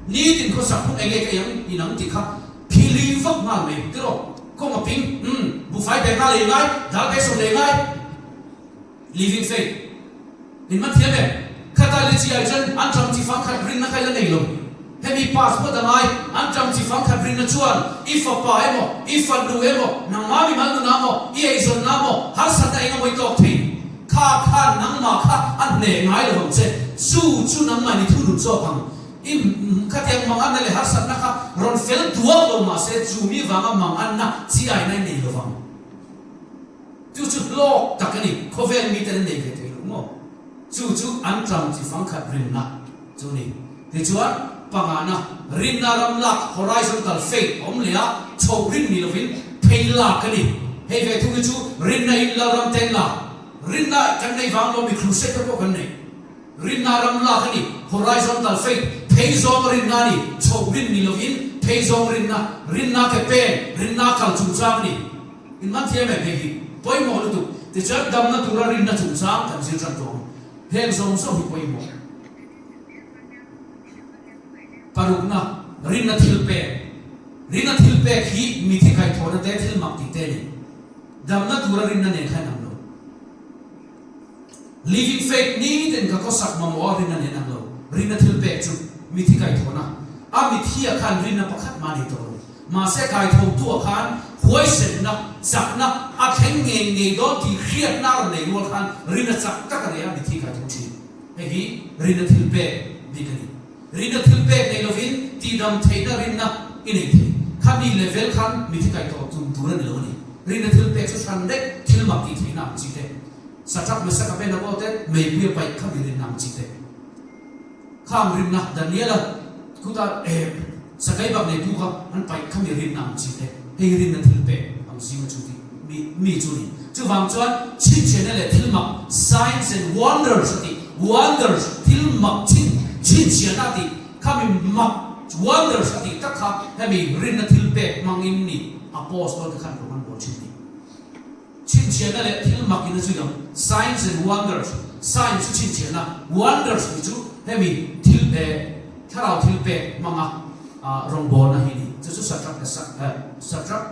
nitin khawsak phung enge ka iang inang tih kha phili vak nghal mai tiraw kawng a ping umm buhfai bag nga lei ngai dal bag sawm lei ngai living faith in man thiam em khata le chi ai chuan an ṭam chi fang khat rinna kha i la nei lo hemi pass phawt a ngai an ṭam chi fang khat rinna chuan i fapa emaw i fanu emaw nangma mimal nuna maw i eizawnna maw harsatna eng emaw i tawk thei Kha khan nangmah kha a hneh ngai lo ang che, chu chu nangmah ni thu nun zawk ang. I khatiang manganna leh harsatna kha rawn fel duak lo mah se chu mi vanga manganna chi aina i nei lo vang. Chu chu hlawk tak a ni, khawvel miten an nei ve thei lo maw? Chu chu an tang chi fangkhat rinna chu a ni. Tichuan, pangana, rinna ram lak, horizontal faith, a awm leh a, chhoh rin ni lovin phei lak a ni. Hei ve thung hi chu rinna in Lalram ten la, rinna kan nei vang lo mi crusade te pawh kan nei. Rinna ram lak a ni, horizontal faith, phei zawng rinna a ni, chhoh rin ni lovin phei zawng rinna, rinna ke pen, rinna kal chungchang a ni. In man thiam em hei hi? Pawimawh lutuk. Tichuan, damna tura rinna chungchang kan zir tan tawh ang. Heng zawng zawng hi pawimawh. Parukna, rinna thil pek. Rinna thilpek hi mithi kaihthawhna te thil mak tih te a ni. Damna tura rinna nen kha inang lo. Living faith ni ten ka khawsak mamawh a rinna nen ang lo. Rinna thilpek chu mithi kaihthawhna. A mithia khan rinna pakhat mah nei tawh lo. Mahse kaithotua khan huaisenna, chakna a thleng ngei ngei dawn tih hriatna a rawn nei rual khan rinna chak tak a nei a, mithi kaitho thin. Hei hi rinna thilpek bik a ni. Rinna thilpek nei lovin tihdam theihna rinna i nei thei. Khami level khan mithi kaitawh tum tur a ni lo a ni. Rinna thilpek chu hran daih thil mak tih theihna ang chi te, Sathak Mesak Abednego te meipui a paih khami rinna ang chi te. Khang rinna Daniela khuta sakei bak neitu kha an paih khami rinna ang chi te, hei hi rinna thilpek ang zinga chu tih mi mi chu a ni. Chuvang chuan chhinchhiahna leh thil mak, signs and wonders a tih, wonders, thil mak chhin chhinchhiahna a tih, khami mak, wonders a tih tak kha hemi rinna thilpek hmangin ni Apostol te khan rawng an bawl thin a ni. Chhinchhiahna leh thil mak in a zui ang, signs and wonders, sign chu chhinchhiahna, wonders tih chu hemi thil thlarau thil pek hmanga rawngbawlna hi a ni. Chu chu Shadrach Shadrach,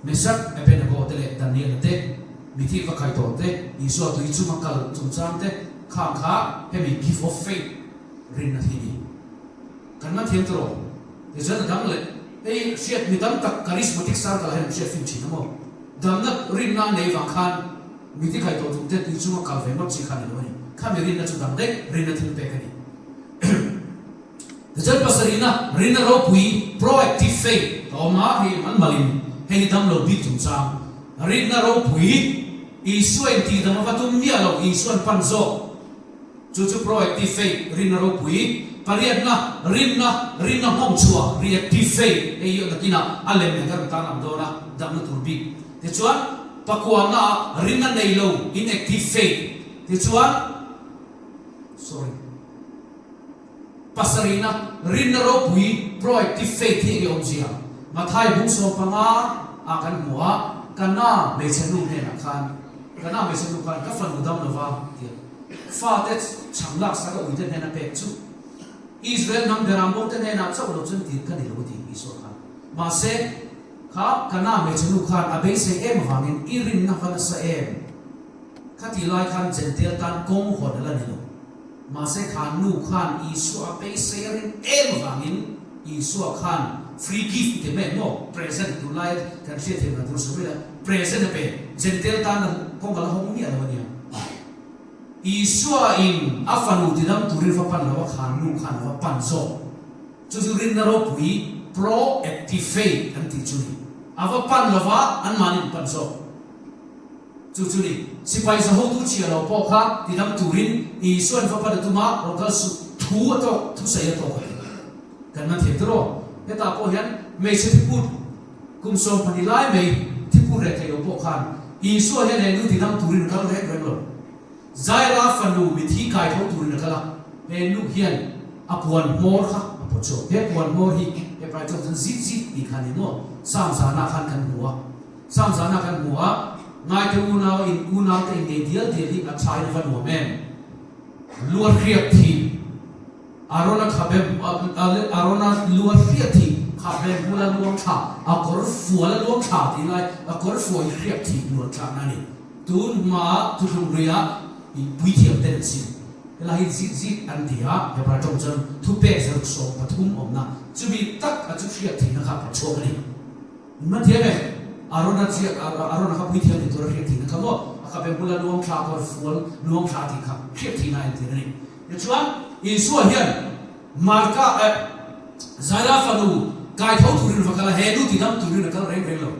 Meshach, Abednego te leh Daniela te, mithi va kai tawh te, Isua tui chunga kal chungchang te khang kha hemi gift of faith rinna hi a ni. Kan man thiam tawh. Tichuan a dang leh hei hriat mi tam tak charismatic circle ah hian an hriat fin thin a maw? Damna rinna a nei vang khan mi ti kai tawh tum te tui chunga kal ve ngawt chi kha a ni lo a ni. Khami rinna chu dang daih rinna thil pek a ni. Tichuan pasarihna rinna ropui proactive faith a awm a, hei an malin hei hi damlo bik chungchang rinna ropui Isua in tihdam a va tum miah lo Isuan pan zawk. Chu chu proactive faith, rinna ropui, pariatna, rinna, rinna hmawng chhuah, reactive faith, hei hi nakinah a lem nen kan rawn tan ang dawn a, damna tur bik. Tichuan, pakuana ah rinna nei lo, inactive faith, tichuan, sorry, pasarihna, rinna ropui, proactive faith hi enge awmzia? Mathai bung 15 ah kan hmu a, Kana hmeichhe nu hnenah khan, Kana hmeichhe nu khan ka fanu dam lova tia. Fate chhang laksak a uite hnena pek chu Israel hnam beram bote hnenah chauh lo chuan tir ka ni lo a ti Isua khan. Mahse, kha Kana hmeichhe nu khan a beisei em avangin i rinna va nasa em? Khatih lai khan Jentail tan kawng hawn a la ni lo. Mahse kha nu khan Isua a beisei a rin em avangin Isua khan free gift i ti mai ang maw? Present tunlai kan hriatthiam dan tur sawi mai la, present a pe. Jentail tan kawng a la hawng miah lo a nia. Isua in a fanu tidam turin va pan lo a khan nu khan a va pan zawk. Chu chu rinna ropui, pro-active faith an tih chu ni. A va pan lo va, anmahni an pan zawk. Chu chu ni. Sipai zahotu chhia lo pawh kha tidam turin Isua'n va pan a tum a, rawn kal suh thu a tawk, thusawi a tawk a ti. Kan man thiam tiraw? Hetah pawh hian hmeichhe thiput kum 12 lai mai thiput reh thei lo pawh khan Isua hian he nu tidam turin a kal reng reng lo. Zaira fanu mithi kai tho turin a kal a, he nu hian a puan hmawr kha a pawt chhuak. He puan hmawr hi he pai chuan chuan zit zit tih kha a ni maw? Sam zanah khan kan hmu a, Sam zanah kan hmu a, ngaite unau in unaute innei dial dial hi a thain a va nuam em? Lu a hriat thih. Arona khabe Arona lu a hriat thih khabe hmul a luang thla, a kawr fual a luang thla tih lai a kawr fual hi hriat thih luan thlakna a ni. Tun hma thuthlung ruia i puithiam ten an sim. Helai hi zit zit an ti a, Hebrai tawng chuan thupek 113 awmna chumi tak a chu hriat thihna kha a pawt chhuak a ni. Hma thiam em? Arona chiah Arona kha puithiam ni tura hriat thihna kha maw? A khabe hmul a luang thla, a kawr fual luang thla tih kha hriat thihna a entir a ni. Tichuan, Isua hian Marka eh Zaira fanu kai tho turin va kal a, he nu tidam turin a kal reng reng lo.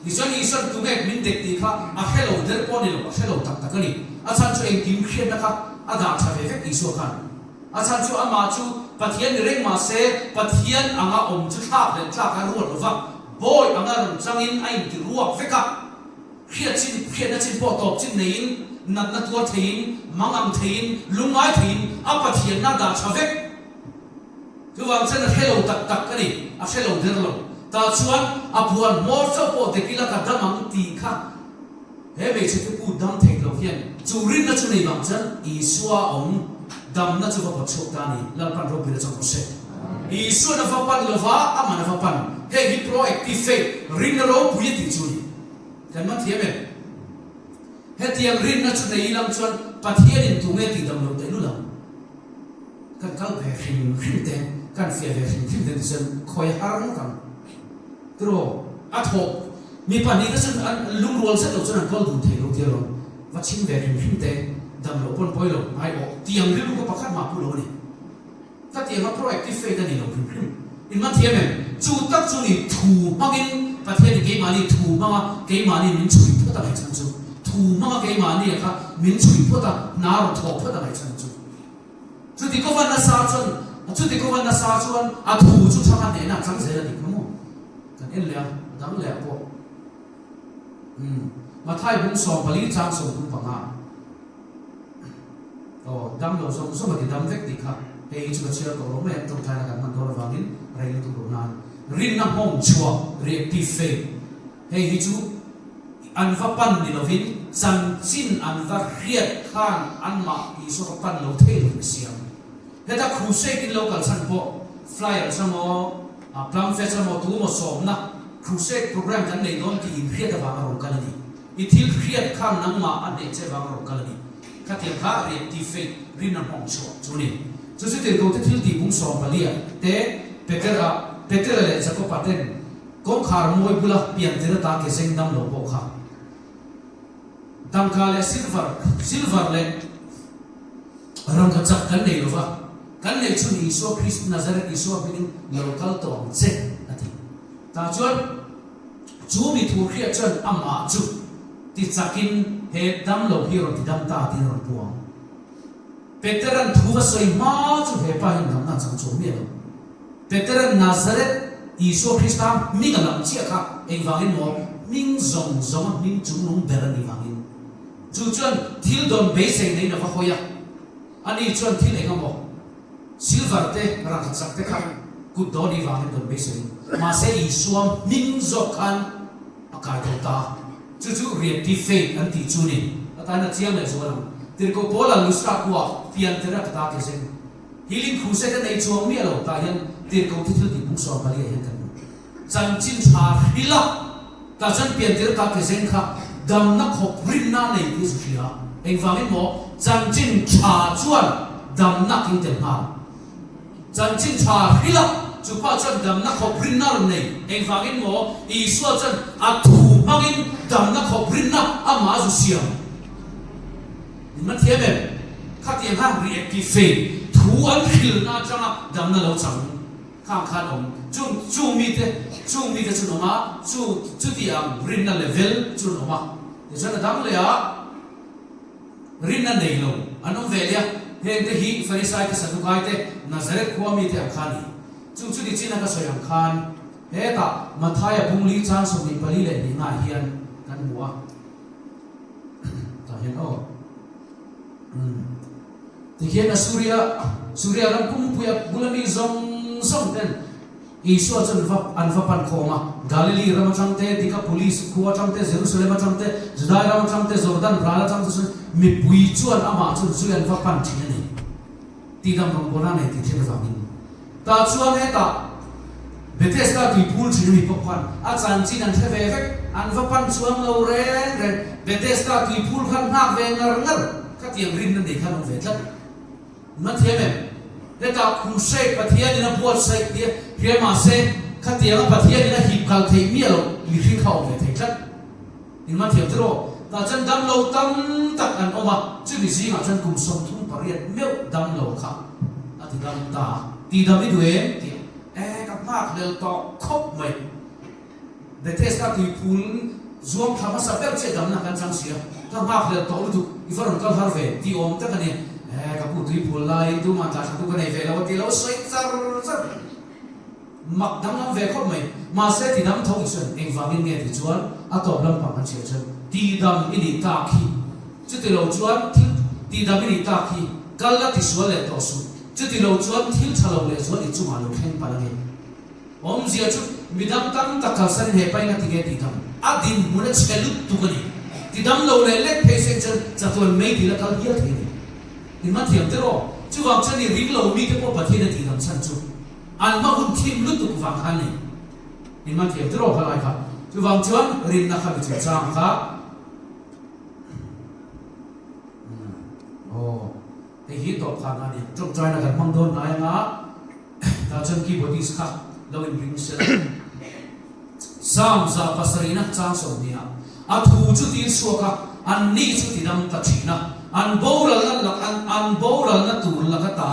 Tichuan, Isua'n tunge min dek tih kha a hre lo der pawh a ni lo, a hre lo tak tak a ni. A chhan chu engkim hriatna kha a dah tha ve vek Isua khan. A chhan chu amah chu Pathian ni reng mah se, Pathian anga awm chu thlak leh tlak a ruat lo va, bawi anga rawn changin a inti ruak vek a. Hriat chin, hriatna chin pawh tawp chin neiin, natna tuar theiin, mangang theiin, lungngai theiin a Pathianna dah tha vek. Chuvang chuan a hre lo tak tak a ni, a hre lo der lo. Tah chuan a puan hmawr chauh pawh dek ila ka dam ang tih kha he hmeichhe te pu dam theih loh hian chu rinna chu nei vang chuan Isua awm damna chu va pawt chhuak ta a ni. Lalpan ropui la chawk rawh se. Isuan a va pan lova, aman a va pan. Hei hi pro. faith, rinna ropui a tih chu a ni. Kan man thiam em? Hetiang rinna chu nei ilang chuan Pathianin tunge tihdam loh teh lul ang? Kan kal ve hrim hrim te, kan fiah ve hrim hrim te ti chuan khawi a har ngawt ang. Tiraw? A thawh mi pahnihte chuan an lungrual zet lo chuan an kal dun thei lo tia lo. Va chhim ve hrim hrim te, dam loh pawn pawi lo, ngai awh tiang rilru kha pakhat mah pu lo a ni. Khatianga proactive faith a ni lo hrim hrim. In man thiam em? Chu tak chu ni thu hmangin Pathianin keimahni thu hmanga keimahni min chhui phawt a ngaihchhan chu. Thu hmanga keimahni a kha min chhui phawt a, hna rawn thawh phawt a ngaihchhan chu. Chuti kawva nasa chuan chuti kawva nasa chuan a thu chu thanga hnehna a chang zel a nih kha maw? Kan en leh a, a dang leh ah pawh. Umm Mathai bung 14 chang 35. Aw, dam lo zawng zawng a ti dam vek tih kha hei hi chu ka chhiar tawh lo mai ang, tawngtaina kan hman dawn avangin rei lutuk lo nan. Rinna hmawng chhuah, reactive faith, hei hi chu an va pan ni lovin chanchin an va hriat khan anmah Isua va pan lo thei lovin a siam. Heta crusade in lo kal chhan pawh flyers emaw, plumfets emaw tu emaw sawmna crusade program kan nei dawn tih inhriat avanga rawn kal a ni. I thil hriat khan nangmah a hneh che vang rawn kal a ni. Khatiang kha reactive faith, rinna hmawng chhuah chu a ni. Chu chu tirhkohte thil tih bung 14 ah te Petera, Petera leh Jakoba ten kawngkhar mawi bula pian tir ata ke zeng dam lo pawh kha tangka leh silver, silver leh rangka chak kan nei lova, kan neih chhun Isua Krist Nazareth Isua hmingin lo kal tawh ang che a ti. Tah chuan chu mi thu hriat chuan amah chu ti chakin he dam lo hi rawn ti dam ta tiin a rawn puang. Petera'n thu va sawi hma chu he pa hian damna a chang chuang miah lo. Petera'n Nazareth Isua Krista hming a lam chiah kha engvangin maw hming zawng zawnga hming chungnung ber a nih vangin. Chu chuan thil dawn beisei neiin a va hawi a, ani chuan thil eng emaw Silver te, rangkachak te kha kut dawn i vangin dawn beisei in. Mahse Isua hming zawk khan a kai tho ta. Chu chu reactive faith an tih chu ni. A tan a chiang leh zual ang. Tirhkoh Paula Lustra khua pian tir a ka ta ke zen. Healing crusade a nei chuang miah lo tah hian tirhkoh thi thil tih bung 14 ah hian kan hmu. Chanchin tha hril a, tah chuan piantir ta ke zeng kha damna khawp rinna a nei tih zu hria. Engvangin maw chanchin tha chuan damna a keng tel nghal. Chanchin tha hril a, chu pa chuan damna khawp rinna a rawn nei. Engvangin maw Isua chuan a thu hmangin damna khawp rinna amah a zu siam. Min man thiam em? Khatiang kha reactive faith, thu an hrilna atanga damna lo chang. Khang khan awm. Chung chung mite chung mite chu an awm a, chu chuti ang rinna level chu an awm a. Tichuan a dang leh a, rinna nei lo an awm ve leh a, hengte hi Farisai te, Sadukai te, Nazareth khua mite ang kha a ni. Chung chuti chin a ka sawi ang khan hetah Mathaia bungli chang 24 leh ah hian kan hmu a. Tah hian aw. Umm. Tikhian Assuria, Suria ram pumpuia bula mi zawng zawng ten Isua chu an va an va pan khawm a. Galili ram atang te, Dikapolis khua atang te, Jerusalem atang te, Judai ram atang te, Jordan ral atang te chuan mipui chuan amah chu zui an va pan thin a ni. Tihdam rawngbawlna nei tih thil avangin. Tah chuan hetah Bethesda tui phul thin ami pawh khan a chanchin an hre ve vek, an va pan chuang lo reng reng. Bethesda tui phul khan nghak ve ngar ngar khatiang rinna nei khan awm ve tlat. Na thiam em? Hetah Crusade Pathianin a buatsaih tia hria mahse khatianga Pathianin a hip kal theih miah loh mihring kha awm ve thei tlat. Engmah thiam te rawh. Tah chuan damlo tam tak an awm a, chumi zingah chuan kum 38 meuh damlo kha a ti dam ta a. Ti dam i duh em? tih a, E, ka nghak hlel tawh khawp mai. Bethesda tuiphul zuam thla hmasa ber chiah damna kan chang si a, ka nghak hlel tawh lutuk, i va rawn kal har ve tih awm tak a ni. E, ka pu tuiphul laiin tumah tla thlatu ka nei ve lo a ti lo sawi char char. Mak danglam ve khawp mai. Mahse tidam tho i chuan engvangin nge tih chuan a tawp lampang kan chhiar chuan tidam i nih tak hi. Chuti lo chuan thil tidam i nih tak hi kal la tisual leh tawh suh. Chuti lo chuan thil tha lo leh zual i chungah lo thleng palh ange. Awmzia chu midang tam tak kalsanin he pain a ti nge tidam a dinhmun a chhe lutuk a ni. Tidam lo leh lek phei seng chuan chatuan mei dil a kal hial thei a ni. Inman thiam te rawh. Chuvang chuan i ring lo mite pawh Pathian a tidam chhan chu. An hma hun thim lutuk vang khan ni. In man thiam tiraw kha lai kha. Chuvang chuan rinna kha mi chungchang kha Aw hei hi tawp khan a ni ang. Tawngtaina kan hmang dawn hnai anga tah chuan keyboardist kha lo inring sela. Psalm 107-na chang 20 ah a thu chu tir chhuak a, an ni chu tidam ta thin a, an boralna lak an an boralna tur laka ta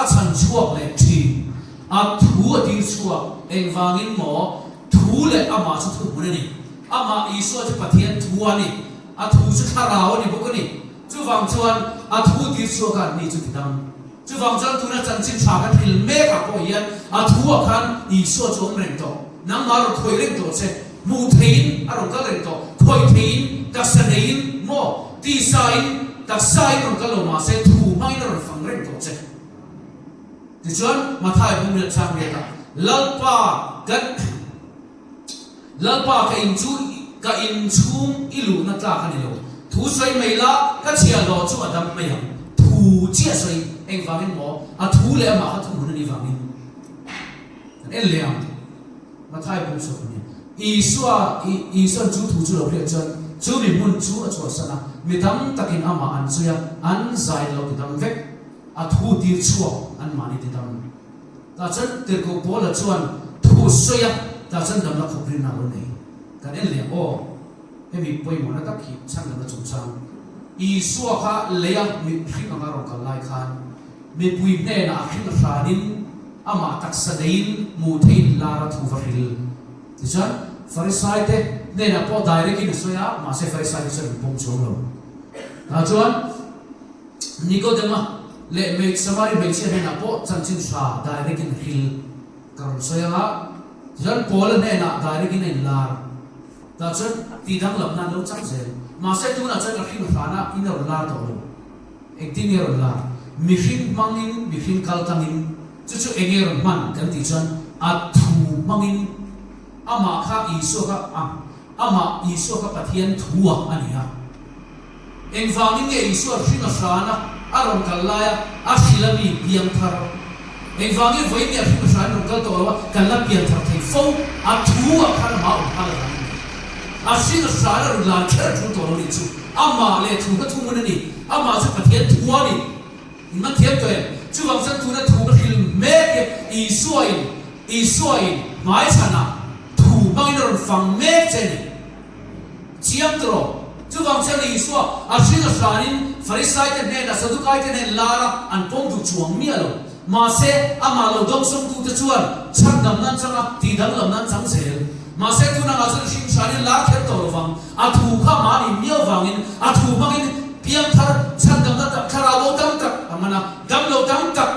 a chhan chhuak leh thin. A thu a tir chhuak, engvangin maw thu leh amah chu thuhmun a ni. Amah Isua chu Pathian thu a ni, a thu chu thlarau a ni bawk a ni. Chuvang chuan a thu tir chhuak a an ni chu tidam. Chuvang chuan tuna chanchin tha kan hril mek ah pawh hian a thu ah khan Isua chu awm reng tawh, nangmah a rawn khawih reng tawh che, hmuh theihin a rawn kal reng tawh, khawih theihin, taksa neiin maw, tisa in, taksa in rawn kal lo mahse thu hmangin a rawn fang reng tawh che. Tichuan Mathai bung riat chang riat ah Lalpa kan. Lalpa ka in chu ka in chhung i luhna tlak a ni lo. Thu sawi mai la, ka chhiahhlawh chu a dam mai ang. Thu chiah sawi engvangin maw? A thu leh amah kha thuhmun a nih vangin kan en leh ang. Mathai bung sawi a nia. Isua Isuan chu thu chu lo hriat chuan chu mi hmun chu a chhuahsan a, mi tam takin amah an chhui a, an zai lo ti dam vek. A thu tir chhuak anmahni ti dam. Tah chuan Tirhkoh Paula chuan thu sawi a, tah chuan damna khawp rinna a lo nei. Kan en leh ang aw, hemi pawimawhna tak hi chhandamna chungchang. Isua kha leia mihring anga rawn kal lai khan mipui hnenah a hring hranin amah taksa neiin hmuh theihin lar a thu va hril. Tichuan Farisaite hnenah pawh direct in a sawi a, mahse Farisaite chuan an pawm chuang lo. Tah chuan. Nikodema leh hmei Samari hmeichhia hnenah pawh chanchin hra direct in hril ka rawn sawi ang a, tichuan Paula hnenah direct in a inlar tah chuan tih danglamna an lo chang zel. Mahse tunah chuan a hring hrana in a rawn lar tawh lo. Engtin nge a rawn lar? Mihring hmangin, mihring kal tlangin, chu chu enge rawn hman kan tih chuan a thu hmangin amah kha Isua kha a Amah Isua kha Pathian thua a ni a. Engvangin nge Isua hring a hrana a rawn kal laia a hrilh a mi piang thar? Engvangin vawiin nge a hring a hrain rawn kal tawh lo a, kan la pian thar thei fo? A thu ah khan amah awm nghal avangin nge? A hring a hrana rawn lan kher a tul tawh lo nih chu amah leh thu kha thuhmun a ni. Amah chu Pathian thua a ni. In man thiam tawh em? Chuvang chuan tuna thu ka hril mek hi Isua in Isua in hmaichhanah thu hmangin a rawn fang mek che a ni. Chiang tawh. Chuvang chuan Isua a hring a hranin Farisaite hnenah Sadukaite hnen lar a an pawm duh chuang miah lo. Mahse, amah lo dawngsawmtute chuan chhandam nan chang a, tihdanglam nan chang zel. Mahse, tun angah chuan hring hranin lar kher tawh lovang. A thu kha mahni miau vangin, a thu hmangin piangthar chhandamna tak, thlarau bo tam tak a man a, damlo tam tak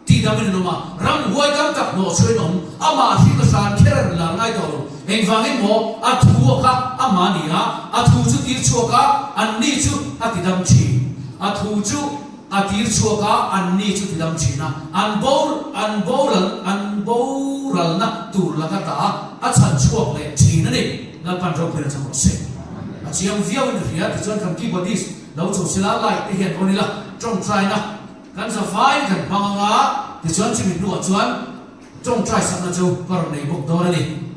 tihdam in an awm a, ramhuai tam tak hnawhchhuah in awm. Amah hring a hran kher a rawn lar ngai tawh lo. Engvangin maw a thu a kha amah a ni a, a thu chu tir chhuak a, anni chu a tidam thin. A thu chu A tir chhuak a, anni chu tidam thin a, an bor, an boral, an boralna tur laka ta a chhan chhuak leh thin a ni. Lalpan ropuina chang rawh se. A chiang viau in a hria, tichuan kan keyboardist lo chho sila light te hian on ila tawngtaina kan zavaiin kan hmang anga, tichuan chumi hnuah chuan tawngtai sakna chu ka rawn nei bawk dawn a ni.